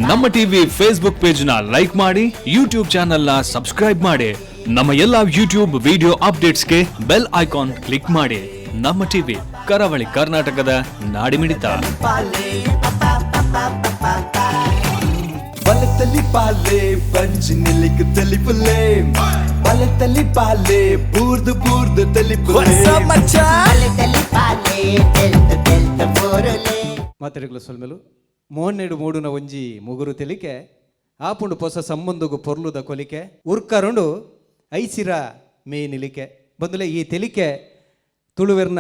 ನಮ್ಮ TV Facebook page ನ like ಮಾಡಿ, ಯೂಟ್ಯೂಬ್ ಚಾನೆಲ್ ನ ಸಬ್ಸ್ಕ್ರೈಬ್ ಮಾಡಿ. ನಮ್ಮ ಎಲ್ಲಾ ಯೂಟ್ಯೂಬ್ ವಿಡಿಯೋ ಅಪ್ಡೇಟ್ಸ್ಗೆ ಬೆಲ್ ಐಕಾನ್ ಕ್ಲಿಕ್ ಮಾಡಿ. ನಮ್ಮ ಟಿವಿ, ಕರಾವಳಿ ಕರ್ನಾಟಕದ ನಾಡಿಮಿಡಿತ. ಬಲತಲಿ ಪಾಲೆ ಬಂಜಿ ನಿಲಿಕ್ ತಲಿಪುಲೆ, ಬಲತಲಿ ಪಾಲೆ ಬೂರ್ದು ಬೂರ್ದು ತಲಿಪುಲೆ. ಮಾತೆರೆಗ್ಲ ಸೊಲ್ಮೆಲು. ಮೋನೆಡು ಮೂಡುನ ಒಂಜಿ ಮುಗುರು ತೆಲಿಕೆ, ಆಪುಂಡು ಪೊಸ ಸಂಬಂಧಗು ಪೊರ್ಲುದ ಕೊಲಿಕೆ, ಉರ್ಕರುಂಡು ಐಸಿರ ಮೇ ನಿಲಿಕೆ. ಬಂದುಲೆ ಈ ತೆಲಿಕೆ ತುಳುವೆರ್ನ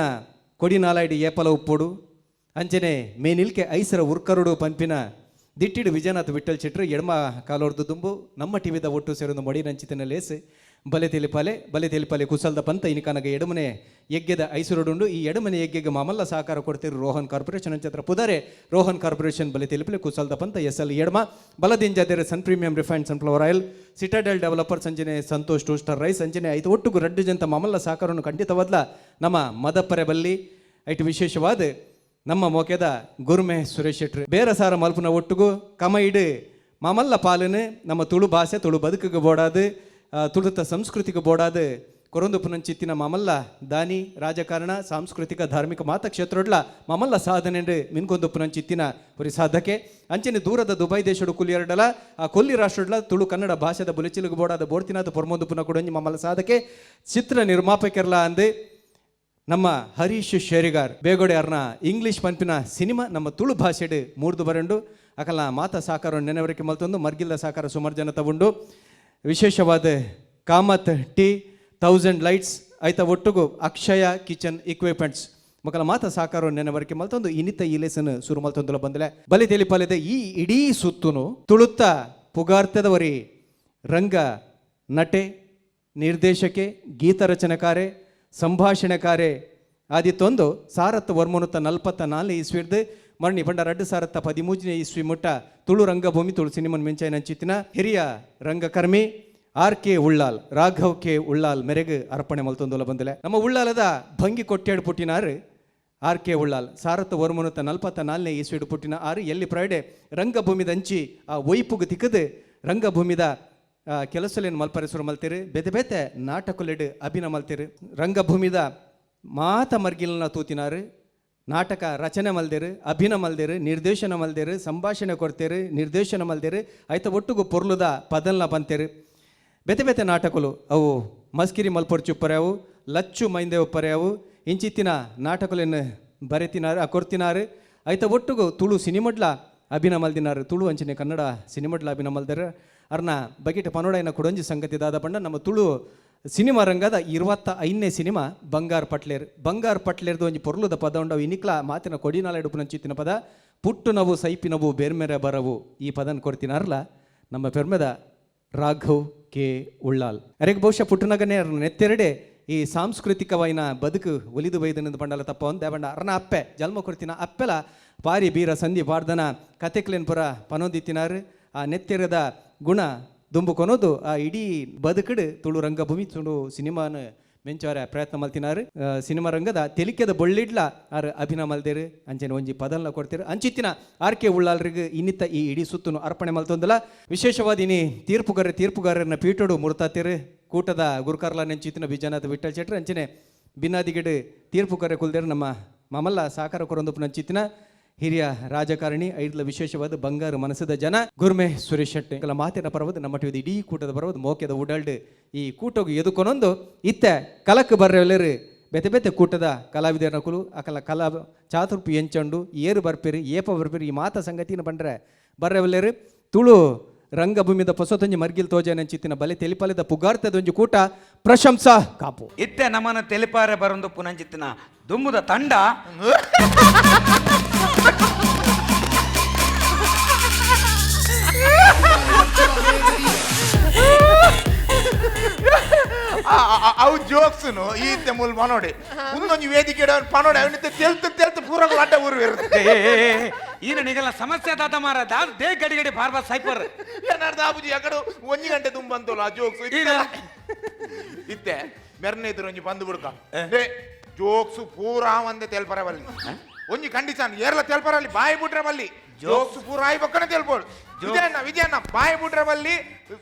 ಕೊಡಿನಾಲಾಯ್ಡು ಏಪಲ ಉಪ್ಪೊಡು. ಅಂಚನೆ ಮೇ ನಿಲ್ಕೆ ಐಸಿರ ಉರ್ಕರುಡು ಪನ್ಪಿನ ದಿಟ್ಟಿಡು ವಿಜಯನಾಥ್ ವಿಠಲ್ ಶೆಟ್ರು ಎಡಮ ಕಾಲೋರ್ದು ದುಂಬು ನಮ್ಮ ಟಿವಿದ ಒಟ್ಟು ಸೇರೊಂದು ಮಡಿನಂಚಿತನ ಲೇಸ್ ಬಲೆ ತೆಲಿಪಾಲೆ. ಬಲೆ ತೆಲಿಪಾಲೆ ಕುಸಲ್ದ ಪಂತ ಇನಿಕನಗ ಎಡಮನೆ ಯಜ್ಞದ ಐಸುರುಡುಂಡು. ಈ ಎಡಮನೆ ಯಜ್ಞಗೆ ಮಾಮಲ್ಲ ಸಹಕಾರ ಕೊಡ್ತಿರು ರೋಹನ್ ಕಾರ್ಪೊರೇಷನ್ ಅಂಚತ್ರ ಪುದರೆ ರೋಹನ್ ಕಾರ್ಪೊರೇಷನ್, ಬಲೆ ತೆಲಿಪಲೆ ಕುಸಲ್ದ ಪಂತ ಎಸ್ ಎಲ್ ಎಡಮ. ಬಲದಿಂಜಾದರೆ Sun Premium Refined Sunflower Oil, Citadel Developer, ಸಂಜನೆ ಸಂತೋಷ್ ಟೋಸ್ಟರ್ ರೈಸ್. ಅಂಚನೆ ಐದು ಒಟ್ಟುಗು ರಡ್ಡು ಜಂತ ಮಾಮಲ್ಲ ಸಹಕಾರವನ್ನು ಖಂಡಿತವಾದ್ಲ ನಮ್ಮ ಮದಪ್ಪರೆ ಬಲ್ಲಿ. ಐಟು ವಿಶೇಷವಾದ ನಮ್ಮ ಮೋಕೆದ ಗುರುಮೆ ಸುರೇಶ್ ಶೆಟ್ರು ಬೇರೆ ಸಾರ ಮಲ್ಪುನ ಒಟ್ಟುಗು ಕಮೈಡು ಮಾಮಲ್ಲ ಪಾಲನೆ ನಮ್ಮ ತುಳು ಭಾಷೆ, ತುಳು ಬದುಕಿಗೆ ಬೋಡಾದು, ತುಳುತ ಸಂಸ್ಕೃತಿಗೆ ಬೋಡಾದು ಕೊರೊಂದು ಪುನಂಚಿತ್ತಿನ ಮಾಮಲ್ಲ ದಾನಿ. ರಾಜಕಾರಣ, ಸಾಂಸ್ಕೃತಿಕ, ಧಾರ್ಮಿಕ ಮಾತ ಕ್ಷೇತ್ರಡ್ಲ ಮಾಮಲ್ಲ ಸಾಧನೆ ಮಿನ್ಕೊಂದು ಪುನಂಚಿತ್ತಿನ ಒರಿ ಸಾಧಕೆ. ಅಂಚನೆ ದೂರದ ದುಬೈ ದೇಶಡು ಕುಲಿಯರಡಲ, ಆ ಕೊಲ್ಲಿ ರಾಷ್ಟ್ರಡ್ಲ ತುಳು ಕನ್ನಡ ಭಾಷೆದ ಬುಲೆಚಿಲಿಗೆ ಬೋಡಾದ ಬೋಡ್ತಿನಾದ ಪೊರ್ಮೊಂದು ಪುನ ಕೊಡೊಂಜಿ ಮಾಮಲ್ಲ ಸಾಧಕೆ, ಚಿತ್ರ ನಿರ್ಮಾಪಕರ್ಲ ಅಂದು ನಮ್ಮ ಹರೀಶ್ ಶೇರಿಗಾರ್ ಬೇಗೋಡೆ ಅರ್ನ ಇಂಗ್ಲಿಷ್ ಪನ್ಪಿನ ಸಿನಿಮಾ ನಮ್ಮ ತುಳು ಭಾಷೆಡ್ ಮೂರ್ದು ಬರಂಡು. ಅಕಲ ಮಾತ ಸಾಕಾರ ನೆನವರಿಕೆ ಮಲ್ತೊಂದು ಮರ್ಗಿಲ್ದ ಸಾಕಾರ ಸುಮಾರು ಜನ ತಗೊಂಡು. ವಿಶೇಷವಾದ ಕಾಮತ್ ಟೀ, ತೌಸಂಡ್ ಲೈಟ್ಸ್, ಐತ ಒಟ್ಟುಗು ಅಕ್ಷಯ ಕಿಚನ್ ಇಕ್ವಿಪ್ಮೆಂಟ್ಸ್ ಮಕ್ಕಳ ಮಾತ ಸಾಕಾರ ನೆನವರಿಕೆ ಮಲ್ತೊಂದು ಇನಿತ ಈ ಲೇಸನ್ ಸುರು ಮಲ್ತೊಂದುಲ ಬಂದಲೆ. ಬಲಿ ತೆಲಿಪಾಲಿದೆ ಈ ಇಡೀ ಸುತ್ತುನು ತುಳುತ್ತ ಪುಗಾರ್ತದವರಿ ರಂಗ ನಟೆ, ನಿರ್ದೇಶಕೆ, ಗೀತ ರಚನೆಕಾರೆ, ಸಂಭಾಷಣೆಕಾರೆ ಆದಿತ್ತೊಂದು 1944 ಇಸ್ವಿರ್ದು ಮರಣಿ ಪಂಡ 2013ನೇ ಇಸ್ವಿ ಮುಟ್ಟ ತುಳು ರಂಗಭೂಮಿ, ತುಳು ಸಿನಿಮನ್ ಮಿಂಚಾಯಿನ ಅಂಚಿತ್ತಿನ ಹಿರಿಯ ರಂಗಕರ್ಮಿ ಆರ್ ಕೆ ಉಳ್ಳಾಲ್, ರಾಘವ್ ಕೆ ಉಳ್ಳಾಲ್ ಮೆರೆಗ್ ಅರ್ಪಣೆ ಮಲ್ತೊಂದುಲ ಬಂದಲೆ. ನಮ್ಮ ಉಳ್ಳಾಲದ ಭಂಗಿ ಕೊಟ್ಟೇಡು ಪುಟ್ಟಿನಾರು ಆರ್ ಕೆ ಉಳ್ಳಾಲ್. 1944ನೇ ಇಸ್ವಿಡು ಪುಟ್ಟಿನ ಆರು ಎಲ್ಲಿ ಪ್ರೈಡೆ ರಂಗಭೂಮಿದಂಚಿ ಆ ಒಯ್ಪುಗು ತಿಕ್ಕದು ರಂಗಭೂಮಿದ ಕೆಲಸಲೇನು ಮಲ್ಪರೆ ಮಲ್ತಿರು. ಬೇತೆ ಬೇತೆ ನಾಟಕಲೆಡು ಅಭಿನಯ ಮಲ್ತಿರು. ರಂಗಭೂಮಿದ ಮಾತ ಮರ್ಗಿಲ್ನ ತೂತಿನಾರು. ನಾಟಕ ರಚನೆ ಮಲ್ದೇರು, ಅಭಿನಯ ಮಲ್ದೇರು, ನಿರ್ದೇಶನ ಮಲ್ದೇರು, ಸಂಭಾಷಣೆ ಕೊಡ್ತೇರು, ನಿರ್ದೇಶನ ಮಲ್ದೇರು. ಐತ ಒಟ್ಟುಗು ಪೊರ್ಲುದ ಪದಲ್ನ ಬಂತೇರು. ಬೇತೆ ಬೇತೆ ನಾಟಕಲು ಅವು ಮಸ್ಕಿರಿ ಮಲ್ಪೊರ್ಚು ಉಪ್ಪರ್ಯಾವು, ಲಚ್ಚು ಮೈಂದೆ ಉಪ್ಪರ್ಯಾವು, ಇಂಚಿತ್ತಿನ ನಾಟಕಲೆನ್ನು ಬರೆತಿನಾರು, ಕೊರ್ತಿನಾರು. ಐತ ಒಟ್ಟುಗು ತುಳು ಸಿನಿಮಡ್ಲ ಅಭಿನಯ ಮಲ್ದಿನಾರು. ತುಳು ಅಂಚನೆ ಕನ್ನಡ ಸಿನಿಮಡ್ಲ ಅಭಿನಯ ಮಲ್ದಾರ. ಅರ್ನ ಬಗೆಟ ಪನೋಡೈನ ಕೊಡೊಂಜಿ ಸಂಗತಿ ದಾದ ಪಂಡ, ನಮ್ಮ ತುಳು ಸಿನಿಮಾ ರಂಗದ 25ನೇ ಸಿನಿಮಾ ಬಂಗಾರ್ ಪಟ್ಲೇರ್. ಬಂಗಾರ್ ಪಟ್ಲೇರ್ದು ಒಂಜಿ ಪೊರ್ಲುದ ಪದ ಉಂಡವು. ಇನಿಕ್ಲ ಮಾತಿನ ಕೊಡಿನಾಲ ಎಡುಪುನಂಚಿತ್ತಿನ ಪದ, ಪುಟ್ಟು ನವು ಸೈಪಿನವು ಬೇರ್ಮೆರೆ ಬರವು. ಈ ಪದನ ಕೊಡ್ತಿನಾರಲ್ಲ ನಮ್ಮ ಪೆರ್ಮೆದ ರಾಘವ್ ಕೆ ಉಳ್ಳಾಲ್. ಅರೆಗ್ ಬಹುಶಃ ಪುಟ್ಟನಗನೇ ನೆತ್ತೆರಡೆ ಈ ಸಾಂಸ್ಕೃತಿಕವಾಯಿನ ಬದುಕು ಒಲಿದು ಬೈದನೆಂದು ಪಂಡಲ ತಪ್ಪ ಒಂದೇ ಬಂಡ. ಅರ್ನ ಅಪ್ಪೆ, ಜನ್ಮ ಕೊಡ್ತಿನ ಅಪ್ಪೆಲ ಪಾರಿ ಬೀರ ಸಂಧಿ ಪಾಡ್ದನ ಕತೆಕ್ಲೇನ್ ಪುರ ಪನೊಂದಿತ್ತಿನಾರು. ಆ ನೆತ್ತೆರದ ಗುಣ ದುಂಬು ಕೊನೋದು ಆ ಇಡೀ ಬದುಕಡು ತುಳು ರಂಗಭೂಮಿ, ತುಳು ಸಿನಿಮಾನ ಮೆಂಚವರ ಪ್ರಯತ್ನ ಮಲ್ತಿನಾರು. ಸಿನಿಮಾ ರಂಗದ ತೆಲಿಕೆದ ಬೊಳ್ಳಿಡ್ಲ ಆರ್ ಅಭಿನಯ ಮಲ್ದೇರು. ಅಂಚನೆ ಒಂಜಿ ಪದಲ್ನ ಕೊಡ್ತೀರು. ಅಂಚಿತ್ತಿನ ಆರ್ ಕೆ ಉಳ್ಳಾಲ್ರಿಗೆ ಇನ್ನಿತ್ತ ಈ ಇಡೀ ಸುತ್ತುನು ಅರ್ಪಣೆ ಮಲ್ತೊಂದಲ. ವಿಶೇಷವಾದ ಇನಿ ತೀರ್ಪುಗಾರರನ್ನ ಪೀಠೋಡು ಮುರ್ತಾತಿರು ಕೂಟದ ಗುರುಕಾರ್ಲ ನೆಂಚಿತ್ತಿನ ವಿಜಯನಾಥ ವಿಠಲ್ ಶೆಟ್ರು. ಅಂಚನೆ ಬಿನ್ನಾದಿಗಿಡು ತೀರ್ಪುಗಾರ ಕುಲ್ದೇರು ನಮ್ಮ ಮಾಮಲ್ಲ ಸಾಕಾರ ಕೊರೊಂದು ನಂಚಿತ್ತಿನ ಹಿರಿಯ ರಾಜಕಾರಣಿ, ಐದ್ಲ ವಿಶೇಷವಾದ ಬಂಗಾರು ಮನಸ್ಸದ ಜನ ಗುರ್ಮೆ ಸುರೇಶ್ ಶೆಟ್ಟಿ. ಕೆಲ ಮಾತಿನ ಪರವದು, ನಮ್ಮ ಟಿವಿದ ಇಡೀ ಕೂಟದ ಪರವದು, ಮೋಕೆದ ಉಡಲ್ಡ್ ಈ ಕೂಟಗು ಎದುಕೊನೊಂದು ಇತ್ತೆ ಕಲಕ್ ಬರ್ರೆಲ್ಲರು ಬೇತೆ ಬೇತೆ ಕೂಟದ ಕಲಾವಿದರ ಕುಲು ಅಕಲ ಕಲಾ ಚಾತುರ್ಪು ಎಂಚಂಡು, ಏರು ಬರ್ಪಿರಿ, ಏಪ ಬರ್ಪಿರಿ, ಈ ಮಾತ ಸಂಗತಿನ ಬಂಡ್ರೆ ಬರ್ರೆವಲ್ಲೇರು. ತುಳು ರಂಗಭೂಮಿದ ಪೊಸತೊಂಜಿ ಮರ್ಗಿಲ್ ತೋಜನಂಚಿತ್ತಿನ ಬಲೆ ತೆಲಿಪಲೆದ ಪುಗಾರ್ತದ ಒಂಜಿ ಕೂಟ ಪ್ರಶಂಸಾ ಕಾಪು. ಇತ್ತೆ ನಮ್ಮನ ತೆಲಿಪಾರೆ ಬರೊಂದು ಪುನಂಚಿತ್ತಿನ ದುಮ್ಮುದ ತಂಡ. ಅವು ಜೋಕ್ಸ್ನು ಈತೆ ಮುಲ್ ಪನೋಡೆ ಒಂದೊಂದು ವೇದಿಕೆ ಪನೋಡೆ ಅವನಿತ್ತೆ ತೆಲ್ತು ತೆಲ್ತು ಪೂರ ಅಡ್ಡ ಊರು ಇರುತ್ತೆ. ಈನ ನಿಗಲ ಸಮಸ್ಯೆ ದಾದ ಮಾರ ದಾದ they ಗಡಿ ಗಡಿ ಬಾರ್ ಬಾರ್ ಸೈಪರ್. ಏನಾರ್ದ ಆಬುಜಿ ಅಕಡೆ ಒಂಜಿ ಗಂಟೆ ತುಂಬ ಅಂತಲ್ಲ ಆ ಜೋಕ್ಸ್. ಇತ್ತೆ ಮೆರ್ನೆ ಇದ್ರು ಒಂಜಿ ಬಂದು ಬಿಡ್ಕ ಜೋಕ್ಸ್ ಪೂರಾ ಒಂದೇ ತೆಲ್ಪರ ಬಲ್ಲಿ. ಒಂಜಿ ಕಂಡೀಷನ್, ಏರ್ಲ ತೆಲ್ಪರಲ್ಲಿ ಬಾಯಿ ಬಿಟ್ರೆ ಬಲ್ಲಿ. ಜೋಕ್ಸ್ ಪೂರ ಆಯಿ ಬೊಕ್ಕನೆ ತೆಲ್ಪೋಡು. ವಿಜಯಣ್ಣ ವಿಜಯಣ್ಣ ಬಾಯಿ ಬಿಟ್ರೆ ಬಲ್ಲಿ,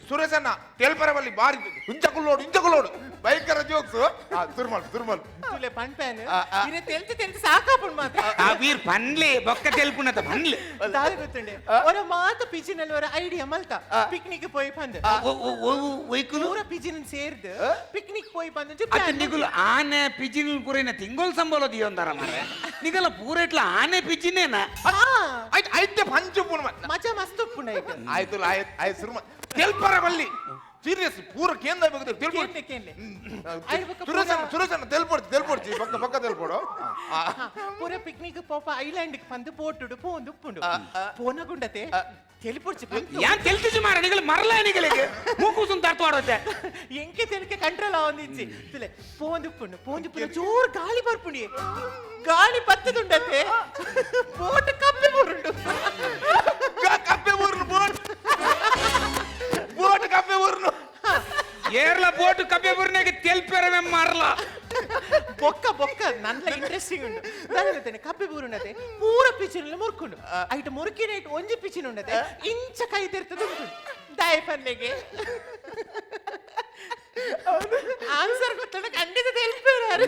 ಸುರೇಶಣ್ಣ ತೆಲ್ಪರ ಬಲ್ಲಿ, ಬಾರಿ ಇಂಚಕುಲ್ಲೋಡು ಇಂಚಕುಲ್ಲೋಡು ಭಯಂಕರ ಜೋಕ್ಸ್. ಸುರ್ಮಲ್ ಸುರ್ಮಲ್ ತುಲೆ ಪನ್ಪೇನ್. ಆ, ಆ. ಇರೆ ತೆಲ್ತು ತೆಲ್ತು ಸಾಕಾಪುಂಡು ಮಾತ್ರ. ಆ ವೀರ್ ಪನ್ಲೆ ಬೊಕ್ಕ ತೆಲ್ಪುನತ ಪನ್ಲೆ. ದಾದ ಗೊತ್ತುಂಡೆ, ಒರ ಮಾತ ಪಿಜಿನಲ್ಲಿ ಒರ ಐಡಿಯಾ ಮಲ್ತ ಪಿಕ್ನಿಕ್ ಪೋಯಿ ಪಂದ್. ಒಯ್ಕುಲು ಪೂರ ಪಿಜಿನ್ ಸೇರ್ದು ಪಿಕ್ನಿಕ್ ಪೋಯಿ ಪಂದ್. ಅತ್ತ ನಿಗುಲು ಆನೆ ಪಿಜಿನ್ ಪೂರೈನ ತಿಂಗೊಲ್ ಸಂಬಳ ದಿಯೊಂದಾರ ಮಾರೆ, ನಿಗಲ ಪೂರ ಇಟ್ಲ ಆನೆ ಪಿಜಿನೇನ? ಆಯ್ತು ಆಯ್ತೆ, ಪಂಚು ಪೂರ್ಣ. ಮಜಾ ಮಸ್ತ್ ಉಪ್ಪುಂಡು ಐಟ್. ಆಯ್ತು ಆಯ್ತು ಆಯ್ತು, ಸುರ್ಮ ತೆಲ್ಪರ ಬಲ್ಲಿ, ಸೀರಿಯಸ್ ಪೂರ ಕೇಂದ್ರ ಬೇಕು ತೆಲ್ಪೋಡು. ಕೇನ್ಲೆ ಕೇನ್ಲೆ. ಆಯ್ತು ಬೊಕ್ಕ. ಸುರೇಶಣ್ಣ ಸುರೇಶಣ್ಣ ತೆಲ್ಪೋಡು ತೆಲ್ಪೋಡ್ಚಿ, ಪಕ್ಕ ಪಕ್ಕ ತೆಲ್ಪೋಡು. ಆ, ಆ. ಪೂರ ಪಿಕ್ನಿಕ್ ಪೋಪ ಐಲ್ಯಾಂಡ್ ಪಂದ್ ಪೋಟುಡು ಪೋಂದು ಉಪ್ಪುಂಡು ಪೋನಗುಂಡತೆ ತೆಲಿಪೊಡ್ಚಿ ಪಂದ್. ಯಾನ್ ತೆಲ್ತಿಜಿ ಮಾರ, ನಿಗಲು ಮರಲ ನಿಗಲಿಗೆ ಮೂಕುಸುನ್ ತರ್ತು ಆಡೋತೆ. ಎಂಕೆ ತೆಲಿಕೆ ಕಂಟ್ರೋಲ್ ಆವೊಂದಿಜ್ಜಿ. ತುಲೆ ಪೋಂದುಪ್ಪುಂಡು ಪೋಂದುಪ್ಪುಂಡು, ಜೋರು ಗಾಳಿ ಬರ್ಪುಂಡಿ, ಗಾಳಿ ಪತ್ತದುಂಡತೆ, ಬೋಟ್ ಕಪ್ಪೆ ಬರುಂಡು. ಕಪ್ಪೆ ಊರ್ನು, ಬೋಟ್ ಬೋಟ್ ಕಪ್ಪೆ ಊರ್ನು. ಏರ್ಲ ಬೋಟ್ ಕಬ್ಬೆ ಬುರ್ನಾಗ ತೆಲ್ಪೆರವೆ ಮರಲ. ಬೊಕ್ಕ ಬೊಕ್ಕ ನನ್ಲ ಇಂಟ್ರೆಸ್ಟಿಂಗ್ ಉಂಡು. ದಾದ ಗೊತ್ತೇನೆ, ಕಪ್ಪೆ ಬೂರುಂಡತೆ, ಪೂರ ಪಿಚಿನಲ್ಲಿ ಮುರ್ಕುಂಡು. ಐಟ್ ಮುರುಕಿನ ಐಟ್ ಒಂಜಿ ಪಿಚಿನ ಉಂಡತೆ, ಇಂಚ ಕೈ ತೆರ್ತದ ಉಂಟು. ದಾಯ ಪನ್ಲೆಗೆ ಆನ್ಸರ್ ಗೊತ್ತುಂಡು, ಖಂಡಿತ ತೆಲ್ಪೇರಾರು.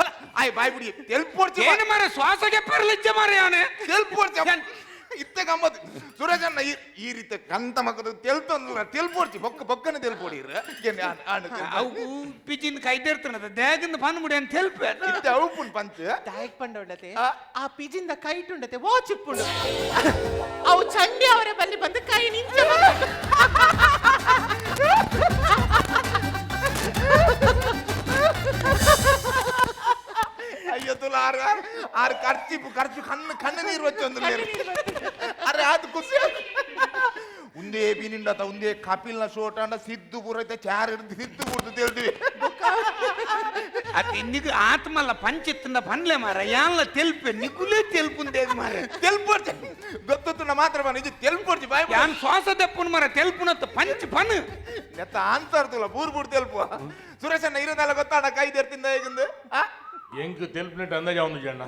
ಅಲ್ಲ ಆಯ್ ಬಾಯ್ ಬಿಡಿ, ತೆಲ್ಪೋಡ್ಚಿ. ಏನು ಮಾರ, ಶ್ವಾಸಕ್ಕೆ ಪರ್ಲಿಜ್ಜ ಮಾರ ಯಾನೆ. ತೆಲ್ಪೋಡ್ಚಿ ಇತ್ತೆ ಗಮ್ಮತ್. ಸುರೇಶಣ್ಣ ಈ ಈ ರೀತಿ ಕಂತ ಮಕ್ಕದ ತೆಲ್ತೊಂದು ತೆಲ್ಪೋಡ್ಚಿ, ಬೊಕ್ಕ ಬೊಕ್ಕನೆ ತೆಲ್ಪೋಡಿ. ಅವು ಪಿಜಿನ್ ಕೈ ತೆರ್ತನದ ದೇಗಂದ ಪನ್ ಮುಡಿ ಅಂತ ತೆಲ್ಪೆ. ಇತ್ತೆ ಅವುಪುನ್ ಪಂಚ್. ದಾಯಕ್ ಪಂಡ ಉಂಡತೆ, ಆ ಪಿಜಿಂದ ಕೈಟ್ ಉಂಡತೆ, ವಾಚ್ ಇಪ್ಪುಂಡು. ಅವು ಚಂಡಿ ಅವರ ಬಲ್ಲಿ ಬಂದು ಕೈ ನಿಂಚ ಬಂದು. ಅಯ್ಯೋ ತುಲ, ಆರು ಆರು ಖರ್ಚಿಪು ಖರ್ಚು ಕಣ್ಣು ಕಣ್ಣು ನೀರು ವಚ್ಚ ಒಂದು. ಅರೆ ಅದು ಖುಷಿ ಆತು. ಉಂದೇ ಬೀನಿಂಡತ ಉಂದೇ ಕಪಿಲ್ನ ಶೋಟಾಂಡ ಸಿದ್ದು ಪೂರೈತೆ ಚಾರ್ ಹಿಡ್ದು ಸಿದ್ದು ಪೂರ್ತಿ ತೆಲ್ತೀವಿ. ಅದು ನಿಗು ಆತ್ಮಲ್ಲ ಪಂಚಿತ್ತಂದ ಪನ್ಲೆ ಮಾರ, ಯಾನ್ಲ ತೆಲ್ಪೆ, ನಿಗುಲೇ ತೆಲ್ಪುಂದೇಗ ಮಾರ. ತೆಲ್ಪೋಡ್ಚಿ ಗೊತ್ತುತ್ತುಂಡ ಮಾತ್ರ ಬನ್ನ ಇದು ತೆಲ್ಪೋಡ್ಚಿ ಬಾಯ್ ಬಿಡು. ಯಾನ್ ಶ್ವಾಸ ದೆಪ್ಪುನ್ ಮಾರ, ತೆಲ್ಪುನತ್ತ ಪಂಚ್ ಪನ್. ನೆತ್ತ ಆನ್ಸರ್ ತುಲ ಬೂರ್ ಬೂರ್ ತೆಲ್ಪು. ಸುರೇಶಣ್ಣ ಇರೋದೆಲ್ಲ ಗೊತ್ತಾಡ ಕೈ ತೆರ್ತಿಂದ ಹೇಗಿಂದು? ಆ ಎಂಕ್ ತೆಲ್ಪ್ನೆಟ್ ಅಂದಾಜ್ ಅವನು ಜನ.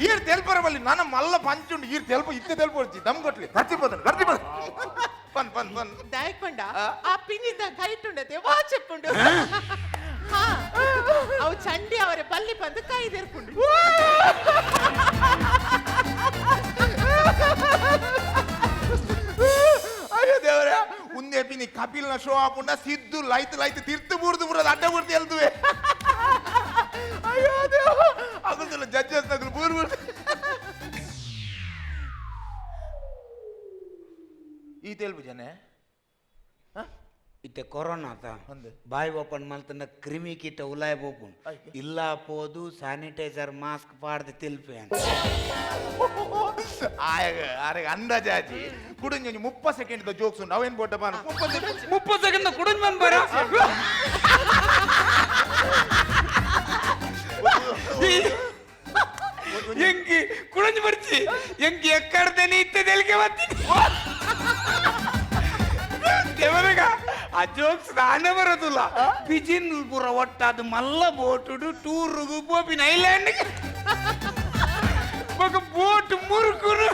ಈರ್ ತೆಲ್ಪರ ಬಲ್ಲಿ ನನ್ನ ಮಲ್ಲ ಪಂಚುಂಡು. ಈರ್ ತೆಲ್ಪ ಇತ್ತೆ ತೆಲ್ಪೋಡ್ಚಿ, ದಮ್ ಕೊಟ್ಲಿ, ಖರ್ಚಿ ಪದನ್ ಖರ್ಚಿ ಪದನ್ ಪನ್ ಪನ್ ಪನ್. ದಾಯಕ್ ಪಂಡ, ಆ ಪಿಂಜಿಂದ ಕೈಟ್ ಉಂಡತೆ, ವಾಚ್ ಇಪ್ಪುಂಡು. ಹಾ, ಅವು ಚಂಡಿ ಅವರ ಬಲ್ಲಿ ಬಂದು ಕೈ ತೆರ್ಪುಂಡು. ಅಯ್ಯೋ ದೇವರೇ, ಉಂದೆ ಪಿನಿ ಕಪಿಲ್ನ ಶೋ ಆಪುಂಡ ಸಿದ್ದು ಲೈತ್ ಲೈತ್ ತಿರ್ತು ಬೂರ್ದು ಬೂರದ ಅಡ್ಡ ಬೂರ್ದು ಎಲ್ದುವೆ. ಅಯ್ಯೋ ದೇವ, ಅಗಲ್ದಿಲ್ಲ ಜಡ್ಜಸ್ ನಗಲು ಬೂರ್ ಬೂರ್ದು. ಈ ತೆಲ್ಪು ಜನ. ಇತ್ತೆ ಕೊರೋನಾ ತ ಅಂದ್. ಬಾಯಿ ಓಪನ್ ಮಲ್ತಂಡ ಕ್ರಿಮಿ ಕೀಟ ಉಲಾಯ್ ಪೋಪುಂಡು. ಇಲ್ಲ ಪೋದು ಸ್ಯಾನಿಟೈಸರ್ ಮಾಸ್ಕ್ ಪಾಡ್ದು ತೆಲ್ಪೆ. ಆಯಗ ಆರೆಗ ಅಂದಾಜಾಜಿ ಕುಡಿಂಜಿ 30 ಸೆಕೆಂಡ್ ಜೋಕ್ಸ್ ಉಂಡು, ಅವೇನ್ ಬೋಟ ಬಾನು 30 ಸೆಕೆಂಡ್. 30 ಸೆಕೆಂಡ್ ಕುಡಿಂಜ್ ಬಂದ್ ಬರ. ಎಂಕಿ ಕುಡಂಜ್ ಬರ್ಚಿ, ಎಂಕಿ ಎಕ್ಕಡ್ದೇನೆ ಇತ್ತೆ ತೆಲಿಕೆ ಬರ್ತೀನಿ ದೇವರಗ. ಆ ಜೋಕ್ಸ್ ನಾನೇ ಬರೋದಿಲ್ಲ. ಪಿಜಿನ್ ಪೂರ ಒಟ್ಟಾದ ಮಲ್ಲ ಬೋಟುಡು ಟೂರುಗು ಪೋಪಿನ ಐಲ್ಯಾಂಡ್. ఒక ಬೋಟ್ ಮುರುಕುನು,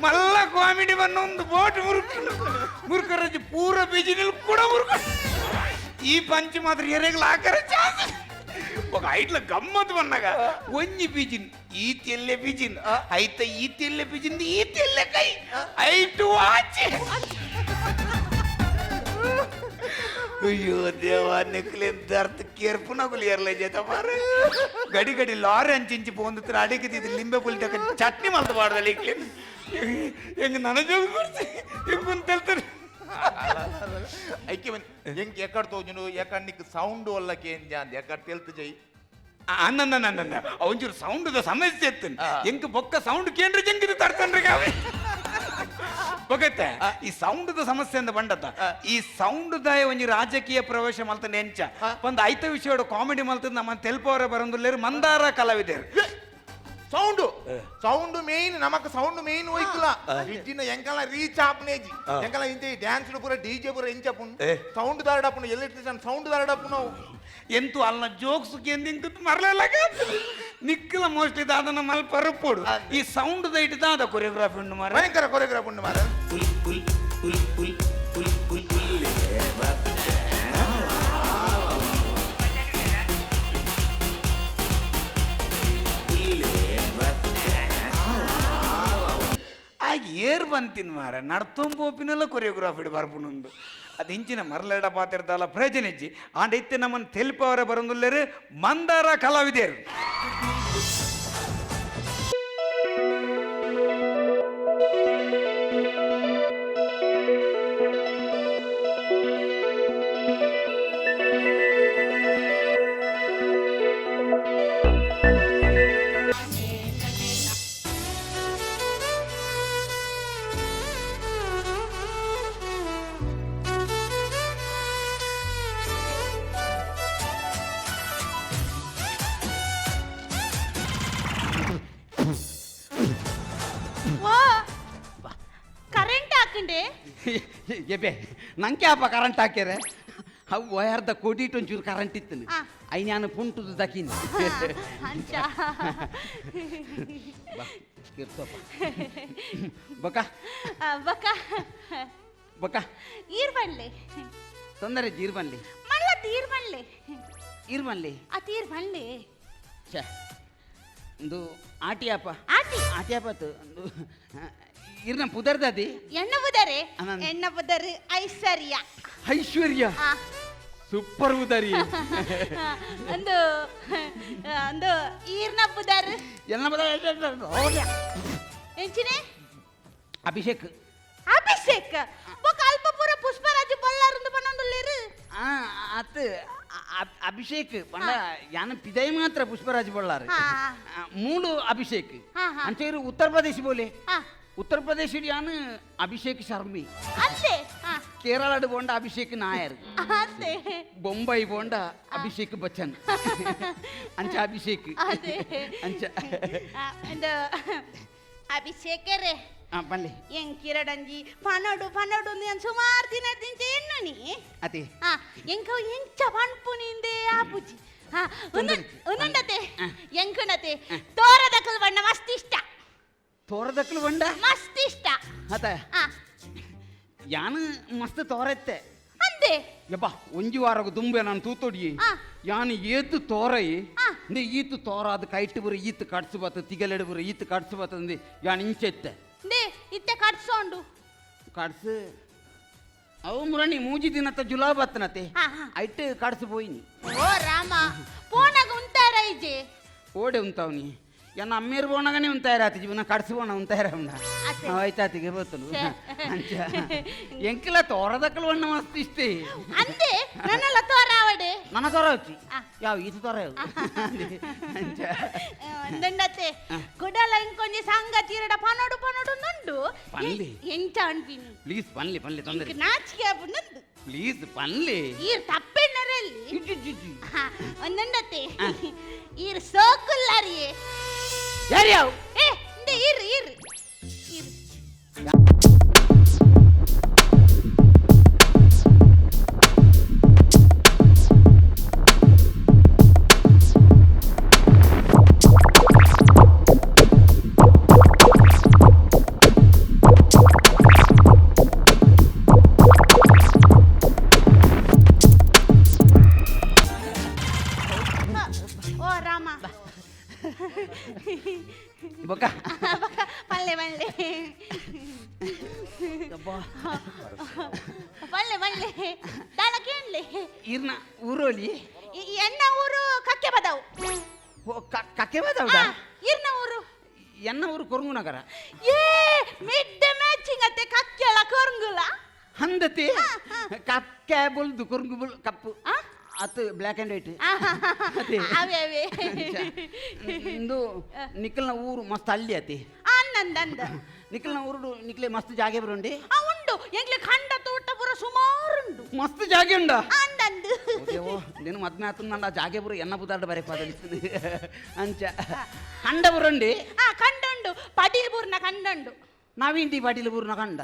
ಮಲ್ಲ ಕಾಮಿಡಿ ಬನ್ನ ಒಂದು ಬೋಟ್ ಮುರುಕುನು, ಮುರುಕರಜ್ಜಿ ಪೂರ ಪಿಜಿನಲ್ಲಿ ಕೂಡ ಮುರುಕು. ಈ ಪಂಚ್ ಮಾತ್ರ ಎರೆಗ್ಲ ಹಾಕರೆ ಚಾನ್ಸ್. ఒక ಐಟ್ಲ ಗಮ್ಮತ್ ಬಂದಾಗ ಒಂಜಿ ಪಿಜಿನ್ ಈ ತೆಲ್ಲೆ ಪಿಜಿನ್ ಐತ, ಈ ತೆಲ್ಲೆ ಪಿಜಿನ್ ಈ ತೆಲ್ಲೆ ಕೈ ಐಟು ವಾಚ್. ಅಯ್ಯೋ ದೇವ, ನೆಕ್ಲೇನ್ ದರ್ತ್ ಕೇರ್ಪುನಗುಲು ಏರ್ಲೆ ಜೇತ ಮಾರೆ. ಗಡಿ ಗಡಿ ಲಾರಿ ಅಂಚಿಂಚಿ ಪೋಂದು ಅಡಿಗೆ ಇದು ಲಿಂಬೆ ಪುಲಿ ತಕ್ಕ ಚಟ್ನಿ ಮಲ್ತು ಬಾಡ್ದಲ್ಲ ಇಕ್ಲೇನ್. ಹೆಂಗ್ ನನ್ನ ಜೋಗ ಬರ್ಸಿ ಹೆಂಗ್ ತೆಲ್ತಾರೆ. ಐಕೆ ಎಂಕ್ ಎಕ್ಕಡ್ ತೋಜುಂಡು, ಎಕ್ಕಡ್ ನಿಕ್ ಸೌಂಡ್ ಒಲ್ಲಕ್ಕೆ ಏನ್ ಜಾನ್ ಎಕ್ಕಡ್ ತೆಲ್ತು ಜೈ. ಅನ್ನ ಒಂಚೂರು ಸೌಂಡ್ ಸಮಸ್ಯೆ ಇತ್ತು ಎಂಕ್, ಬೊಕ್ಕ ಸೌಂಡ್ ಕೇಂದ್ರ ಜಂಗಿದು ತಡ್ಕೊಂಡ್ರೆ ಕಾವೆ ಬೊಕತ್ತೆ. ಈ ಸೌಂಡ್ ಸಮಸ್ಯೆ ಅಂದ ಬಂಡತ, ಈ ಸೌಂಡ್ ದಾಯ ಒಂಜಿ ರಾಜಕೀಯ ಪ್ರವೇಶ ಮಲ್ತಂಡ ಎಂಚ ಒಂದು ಐತ ವಿಷಯ ಕಾಮಿಡಿ ಮಲ್ತದ ನಮ್ಮ ತೆಲ್ಪವರ ಬರಂದುಲ್ಲೇರು ಮಂದಾರ ಕಲಾವಿದರು. ಸೌಂಡ್ ಸೌಂಡ್ ಮೇನ್ ನಮಕ್, ಸೌಂಡ್ ಮೇನ್ ಹೋಯ್ತಲ್ಲ ಇಜ್ಜಿನ ಎಂಕಲ ರೀಚ್ ಆಪ್ನೇಜಿ. ಎಂಕಲ ಇಂಚ ಡ್ಯಾನ್ಸ್ ಪೂರ ಡಿಜೆ ಪೂರ ಎಂಚಪುಂಡು ಸೌಂಡ್ ದಾರಡಪ್ಪುಂಡು, ಎಲೆಕ್ಟ್ರಿಷಿಯನ್ ಸೌಂಡ್ ದಾರಡಪ್ಪು ನಾವು. ಎಂತು ಅಲ್ಲ ಜೋಕ್ಸ್ ಕೇಂದ್ರ ಮರಲೆಲ್ಲ. ನಿಕ್ಕಲ ಮೋಸ್ಟ್ಲಿ ದಾದನ ಮಲ್ಪರಪ್ಪೋಡು ಈ ಸೌಂಡ್ ದೈಟ್ ದಾದ ಕೊರಿಯೋಗ್ರಾಫಿ ಉಂಡು ಮಾರ ಭಯಂಕರ ಕೊರಿಯೋಗ್ರಾಫ್ ಉಂಡು ಮಾರ. ಆಗ ಏರ್ ಬಂತಿನ್ ಮಾರ ನಡ್ತೊಂಬೋಪಿನೆಲ್ಲ ಕೊರಿಯೋಗ್ರಾಫಿ ಬರ್ಪುನುಂದು ಅದು ಇಂಚಿನ ಮರಲೆಡ ಪಾತಿರ್ದಲ್ಲ ಪ್ರಯೋಜನ ಇಜ್ಜಿ ಆಂಡ ಇತ್ತೆ ನಮ್ಮನ್ನು ತೆಲ್ಪವರ ಬರಂದುಲ್ಲೇರು ಮಂದಾರ ಕಲಾವಿದೇರು. ಕರೆಂಟ್ ಹಾಕಂಡೆ. ಎಬೆ ನಂಗೆ ಅಪ್ಪ ಕರೆಂಟ್ ಹಾಕ್ಯಾರೆ ಅವು ವಯರ್ದ ಕೊಡಿಟ್ ಒಂಚೂರು ಕರೆಂಟ್ ಇತ್ತು. I ನಾನು ಪುಂಟುದು ದಕಿನಿ. ಅಂಚ. ಕಿರ್ತಪ್ಪ ಬಕ. ಬಕ. ಬಕ. ಈರ್ ಬನ್ಲೆ. ತೊಂದರೆ ಜೀರ್ ಬನ್ಲಿ. ಮಲ್ಲ ತೀರ್ ಬನ್ಲೆ. ಈರ್ ಬನ್ಲಿ. ಆ ತೀರ್ ಬನ್ಲೆ. ಛೇ ಒಂದು ಆಟಿಯಪ್ಪ. ಆಟಿ. ಆಟಿಯಪ್ಪ ಒಂದು ಇರ್ನ ಪುದರ್ದದಿ. ಎಣ್ಣ ಬುದರೆ. ಅನಂದ್. ಎಣ್ಣ ಬುದರು ಐಶ್ವರ್ಯ. ಐಶ್ವರ್ಯ. ಸೂಪರ್ ಉದರಿ. ಒಂದು ಒಂದು ಈರ್ನ ಬುದರ್. ಎಲ್ಲ ಎಂಚಿನೆ. ಅಭಿಷೇಕ್. ಅಭಿಷೇಕ್ ಬೊಕ ಅಲ್ಪ ಪೂರ ಪುಷ್ಪರಾಜ್ ಬೊಲ್ಲಾರಂದು ಬನ್ನೊಂದುಲ್ಲೇರು. ಆ ಅತ್ ಅಭಿಷೇಕ್ ಪಂಡ ಯಾನ ಪಿದೈ ಮಾತ್ರ ಪುಷ್ಪರಾಜ್ ಬೊಳ್ಳಾರು. ಮೂಡು ಅಭಿಷೇಕ್. ಹಾ, ಹಾ. ಅಂಚೇರು ಉತ್ತರ ಪ್ರದೇಶ ಬೋಲೆ. ಉತ್ತರ ಪ್ರದೇಶ ಯಾನು ಅಭಿಷೇಕ್ ಶರ್ಮಿ. ಅಂತೆ. ಕೇರಳಡ್ ಬೋಂಡ ಅಭಿಷೇಕ್ ನಾಯರ್. ಅಂತೆ. ಬೊಂಬೈ ಬೋಂಡ ಅಭಿಷೇಕ್ ಬಚ್ಚನ್. ಅಂಚ ಅಭಿಷೇಕ್. ಅದೇ. ಅಂಚ. ಅಂದ ಅಭಿಷೇಕರೇ. ಪಲ್ಲೆ. ಎಂಕಿರಡಂಜಿ ಪನಡು ಪನಡು ನಾನು ಸುಮಾರು ದಿನ ದಿಂಚೆ ಎಣ್ಣು ನೀ. ಅತಿ. ಎಂಕ ಎಂಚ ಪನ್ಪುನಿಂದೆ ಆಪುಜಿ. ಉನ್ನಂಡತೆ ಎಂಕುನತೆ ತೋರದಕಲ್ ಬಣ್ಣ ಮಸ್ತ್ ಇಷ್ಟ. ತೋರದಕ್ಕಲು ಬಂಡ ಮಸ್ತ್ ಇಷ್ಟ. ಅತ. ಯಾನು ಮಸ್ತ್ ತೋರತ್ತೆ. ಅಂದೆ. ಯಪ್ಪ ಒಂಜಿ ವಾರಗ ದುಂಬೆ ನಾನು ತೂತೊಡಿ. ಯಾನು ಏತು ತೋರೈ. ಇಂದೆ ಈತು ತೋರಾದ ಕೈಟ್ ಬುರ ಈತು ಕಡ್ಸು ಬತ್ತ ತಿಗಲೆಡು ಬುರ ಈತು ಕಡ್ಸು ಬತ್ತಂದೆ ಯಾನು ಇಂಚೆತ್ತೆ. ದೆ ಇತ್ತೆ ಕಡ್ಸೋಂಡು. ಕಡ್ಸು ಅವು ಮುರಣಿ ಮೂಜಿ ದಿನತ್ತ ಜುಲಾಬ್ ಬತ್ತನತೆ. ಹಾ, ಹಾ. ಐಟ್ ಕಡ್ಸು ಪೋಯಿನಿ. ಓ ರಾಮ ಪೋನಾಗ ಉಂತಾರ ಇಜೆ. ಓಡೆ ಉಂತಾವ್ನಿ ಎನ್ನ ಅಮ್ಮೇರು ಬೋಣಗನೇ ಉಂತಾರ ಆತಿ ಜೀವನ ಕಡ್ಸು ಬೋಣ ಉಂತಾರ ಉಂಡ. ಅತ್ತೆ. ಆಯ್ತಾತಿಗೆ ಗೊತ್ತಲು. ಛೆ. ಅಂಚ ಎಂಕಲ ತೋರದಕ್ಕಲು ಬಣ್ಣ ಮಸ್ತ್ ಇಷ್ಟೇ. ಅಂದೆ ನನ್ನೆಲ್ಲ ತೋರಾವಡೆ. ನನ್ನ ತೋರ ಹಚ್ಚಿ ಯಾವ ಈತು ತೋರ ಅಂಚ. ಒಂದಂಡತೆ ಕುಡಲ ಇಂಕೊಂಜಿ ಸಂಗತಿ ಇರಡ ಪನೋಡು ಪನೋಡು ನುಂಡು. ಪನ್ಲಿ. ಎಂಚ ಅನ್ಪಿನಿ. ಪ್ಲೀಸ್ ಪನ್ಲಿ ಪನ್ಲಿ ತೊಂದರೆ. ಇಂಕ್ ನಾಚಿಕೆ ಆಪುಂಡು. ಪ್ಲೀಸ್ ಪನ್ಲಿ. ಈರ್ ತಪ್ಪೆನ್ನರಲ್ಲಿ. ಇಜ್ಜಿ. ಒಂದಂಡತೆ ಈರ್ ಸೋಕುಲ್ಲಾರಿಯೇ. ಯಾರ್ಯಾವ್. ಏ ಇಂದೆ ಈರ್ ಈರ್ ಈರ್. ಓ ರಾಮ. ಬೊಕ್ಕ. ಪಲ್ಲೆ ಪಲ್ಲೆ. ಪಲ್ಲೆ ಪಲ್ಲೆ ದಾಳ ಕೇಳಲೆ. ಈರ್ನ ಊರೋಲಿ. ಎನ್ನ ಊರು ಕಕ್ಕೆ ಬದಾವು. ಓ ಕಕ್ಕೆ ಬದಾವುದಾ? ಇರ್ನ ಊರು. ಎನ್ನ ಊರು ಕೊರಂಗು ನಗರ. ಏ ಮಿಡ್ ಮ್ಯಾಚಿಂಗ್ ಅತ್ತೆ ಕಕ್ಕೆಲ ಕೊರಂಗುಲ. ಹಂದತಿ ಕಕ್ಕೆ ಬುಲ್ದು ಕೊರಂಗು ಬುಲ್ ಕಪ್ಪು ಅತ್ತು ಬ್ಲ್ಯಾಕ್ ಅಂಡ್ ವೈಟ್ ಅದೇ. ಅವೇ ಅವೇ. ಇಂದು ನಿಖಲ್ನ ಊರು ಮಸ್ತ್ ಅಲ್ಲಿ ಅತಿ. ಅಂದಂದ. ನಿಖಲ್ನ ಊರು ನಿಕ್ಲೆ ಮಸ್ತ್ ಜಾಗೆ ಬರುಂಡಿ. ಉಂಡು ಎಂಗ್ಲೆ ಖಂಡ ತೋಟ ಪೂರ ಸುಮಾರು ಉಂಡು. ಮಸ್ತ್ ಜಾಗೆ ಉಂಡ. ಅಂದಂದು. ಓ ನೀನು ಮದ್ಮೆ ಆತು ನನ್ನ ಜಾಗೆ ಬರು ಎನ್ನ ಬುದಾಡ ಬರೆ ಪದಲಿಸ್ತದೆ ಅಂಚ ಕಂಡ ಬರುಂಡಿ. ಕಂಡ ಉಂಡು ಪಡೀಲ್ ಬೂರ್ನ ಕಂಡ ಉಂಡು. ನಾವಿಂಡಿ ಪಾಟೀಲ್ ಬೂರ್ನ ಕಂಡ.